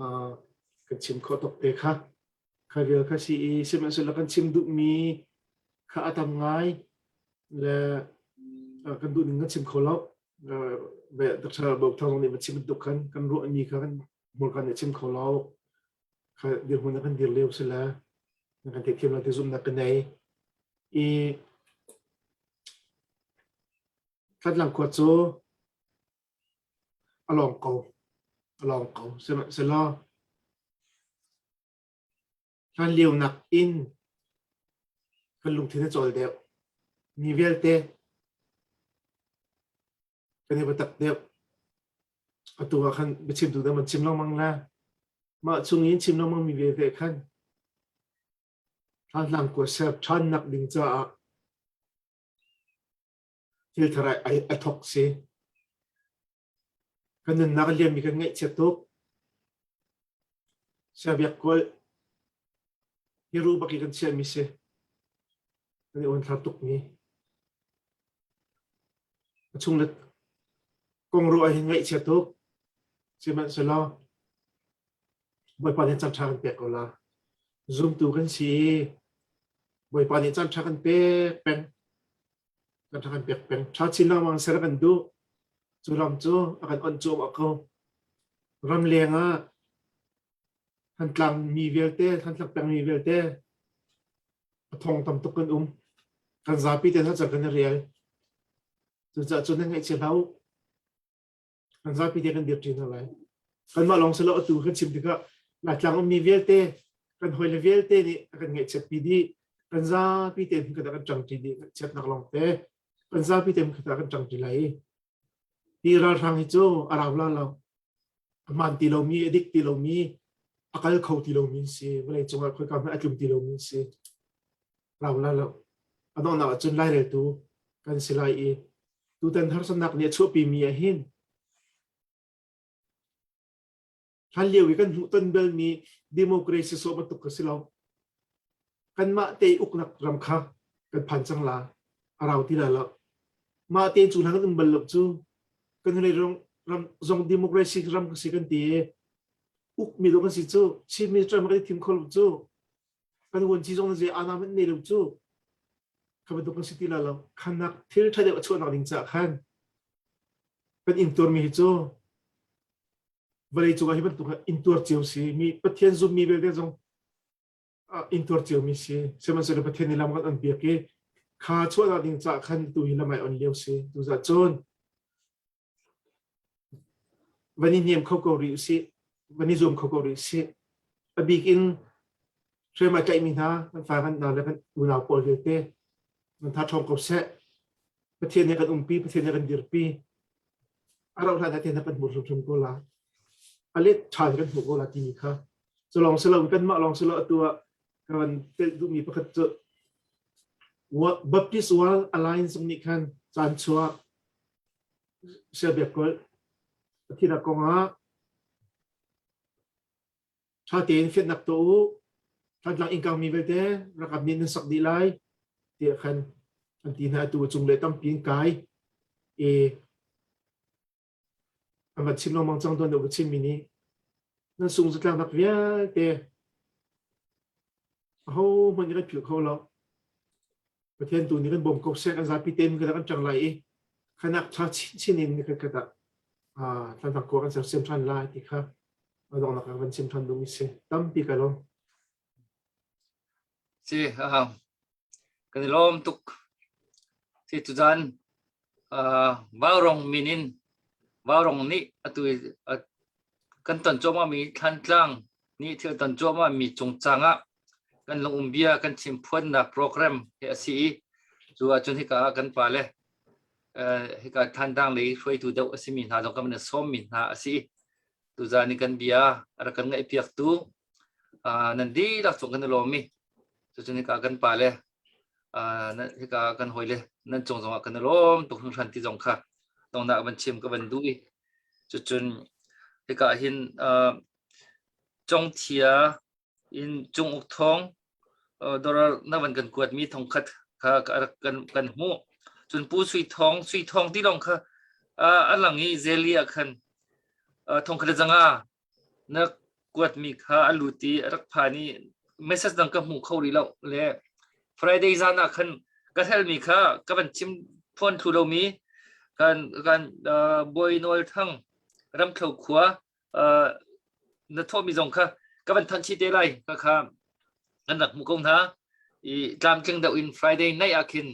uh, kan chim khawh tuk te kha kha vial kha si i sihmanhsehlaw kan chim duhmi kha a tam ngai le uh, kan duh ning kan chim kho lo Dr. Bo Thang nih chim bantuk khan kan ruahmi kha kan hmurka nih chim kho lo kha dirhmun ah kan dir lio si le kan theihthiam lo ti zumhnak ka nei i Thantlang khua cu a lawng ko a lawng ko sihmanhsehlaw Hlanlio nakin kan lungthin a cawl deuh. Mi vialte kan i biatak deuh. Atu ah khan biachimtu dang an chim lengmang le mah chung in chim lengmang mi vialte khan Thantlang khua ser ṭhannak ding caah thil thar ai a thok si. Kan nunnak a liammi kan ngaihchiat tuk. Siabiak kual hi ru bak i kan chiahmi si. Kan i uanthlar tukmi. A chung le kong ruah hin ngaihchia tuk. Sihmanhsehlaw Bawipa nih caan ṭha kan pek ko la. Zumtu kan si i Bawipa nih caan ṭha kan pek peng. Caan ṭha kan pek peng. Ṭha chin lengmang ser kan duh. Cu ram cu a kan onh cuahmah ko. Ramleng ah Thantlang mi vialte, Thantlang peng mi vialte a thong tam tuk kan um. Kan zapi te hna kan i rial. Cucaah cun nan ngaihchia hlah u. Kan zapi te kan dirṭi hna lai. Kanmah lawng si lo atu kan chim tikah Laitlang ummi vialte, kan hawile vialte nih a kan ngaihchiatpi dih. Kan zapi te hmunkhat ah kan ṭangṭi dih. Chiatnak lawng te. Kan zapi te hmunkhat ah kan ṭangṭi lai i Hi ralhrang hi cu a rau la lo. A hmaan ti lomi, a dik ti lomi, a kal kho ti lomi an si. Vawlei cungah khoika hmanh a tlum ti lomi an si. Rau la lo. A donghnak ahcun laireltu kan si lai i tutan harsatnak nih a chuahpimi ah hin hlanlio i kan hmuhton balmi democracy sawh bantuk ka si lo. Kanmah te uknak ram kha kan phan cang la. A rau ti la lo. Mah te cu hlan kan um bal lo cu kan hnulei ram, ram zong democracy ram ka si kan ti i ukmi lo kan si cu Chief Minister kan i thim kho lo cu kan vuanci zong zei ana man nei lo cu kha bantuk kan si ti la lo khanak thil ṭha deuh a chuahnak ding caah khan kan intuarmi hi cu vawlei cungah hi bantuk intuar cio si mi Pathian zummi vialte zong intuar ciomi si sihmanhsehlaw Pathian nih lam kan on piak i kha chuahnak ding caah khan tu hi lam ai on lio si tuzah cun van i hnem kho ko rih usih van i zuam kho ko rih usih a bik in hriam ai tlaihmi hna kan fa kan nau le kan unau pawl vialte. Nan tha ṭhawng ko seh. Pathian nih kan umpi, Pathian nih kan dirpi. A rauh hlan ah kan hmuh hrimhrim ko la. A let ṭha in kan hmuh ko la timi kha. Cu lawng si lo kanmah lawng si lo atu ah ka van telh duhmi pakhat cu Baptist World Alliance zong nih khan caan chuah siabiak kolh Pathian kong ah Ṭha tein fianhnak tuah u. Thantlang inn kangmi vialte ralkap nih nan sak dih lai tiah khan an ti hna. Atu cung le tampi in kai i an van chim lengmang cang tuan deuh va chimmi nih nan sung zatlaknak vialte ahohmanh nih kan philh kho lo. Pathian tu nih kan bawm ko seh kan zapi tein kan kan ṭang lai i khanak ṭha chinchin in nikhat khat ah thantlang khua kan sersiam ṭhan lai ti kha a donghnak ah van chim ṭhan ding si tampi ka lawm. Si, kan i lawm tuk. Si tuzan Vaurong min in Vaurong nih atu kan ton cuahmah mi Thlantlang nih thil ton cuahmah mi cungcang ah kan lungum bia kan chim phuannak program hi a si i cu ahcun hika ah kan pale hika Thantlang lei hruaitu deuh a simi hna zong kan van sawmmi hna a si i tuzan i kan bia a rak kan ngaihpiaktu nan dihlak cung kan i lawm i cucun hika kan pale hika kan hawile nan cung zongah kan i lawm tuk hringhran ti zong kha dongnak van chim ka van duh i cucun hika hin Congthia in Cung Uk Thawng dollar na van kan kuatmi thongkhat kha kan kan hmuh. Cun Pu Sui Thawng Sui Thawng ti lawng kha a lang i Zeli ah khan thongkhat le zanga na kuatmi kha a lut i a rak phan i message dang ka hmu kho rih lo le Friday zan ah khan ka helmi kha ka van chim phuan thlu lomi kan kan Bawi Nawl Thang Ramthlo khua na thawhmi zong kha ka van thanh chih te lai kha kha kan rak hmu ko hna i tlamtling deuh in Friday night ah khin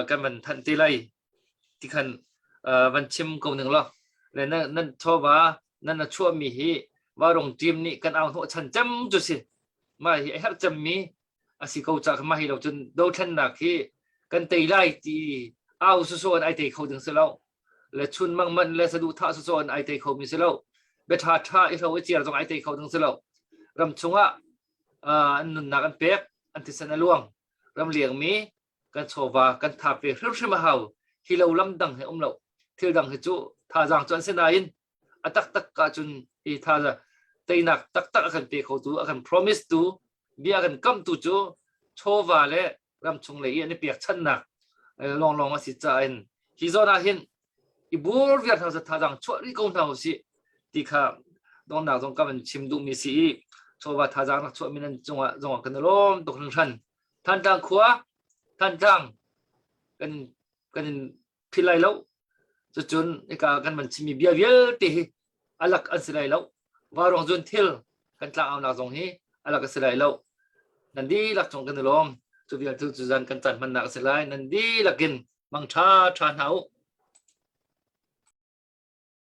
kan van thanh te lai ti khan van chim ko ning law le na nan chawva nan na chuahmi hi varong team nih kan au hnawh chan cem cu si mah hi a herh cemmi a si ko ca mah hi lo cun dothlennak hi kan tei lai ti au soso an ai tei kho ding si lo le chun mang man le saduhthah soso an ai tei kho mi si lo bia ṭha ṭha i hro i ciar zong ai tei kho ding si lo ram chungah an nunnak an pek an thisen a luang ram liangmi kan chawva kan thap ve hrimhrim a hau hi lo lam dang he um lo thil dang hi cu thazaang cu an si nain a taktak ah cun hi thazaang teinak taktak a kan pe kho tu a kan promise tu bia kan kam tu cu chawva le ramchung lei i an i pekchannak lawnglawng a si caah in hi zawn ah hin i bur viar hna thazaang chuah rih ko hna usih ti kha dongnak zong ka van chim duhmi si i chawva thazaang rak chuahmi nan cungah zongah kan i lawm tuk hringhran Thantlang khua Thantlang kan kan in phil lai lo cucun hika kan van chimmi bia vialte hi alak an si lai lo varuang zun thil kan tlangaunak zong hi alak a si lai lo nan dihlak cung kan i lawm cu vial cu zan kan caan hmannak a si lai nan dihlak in mang ṭha ṭha hna u.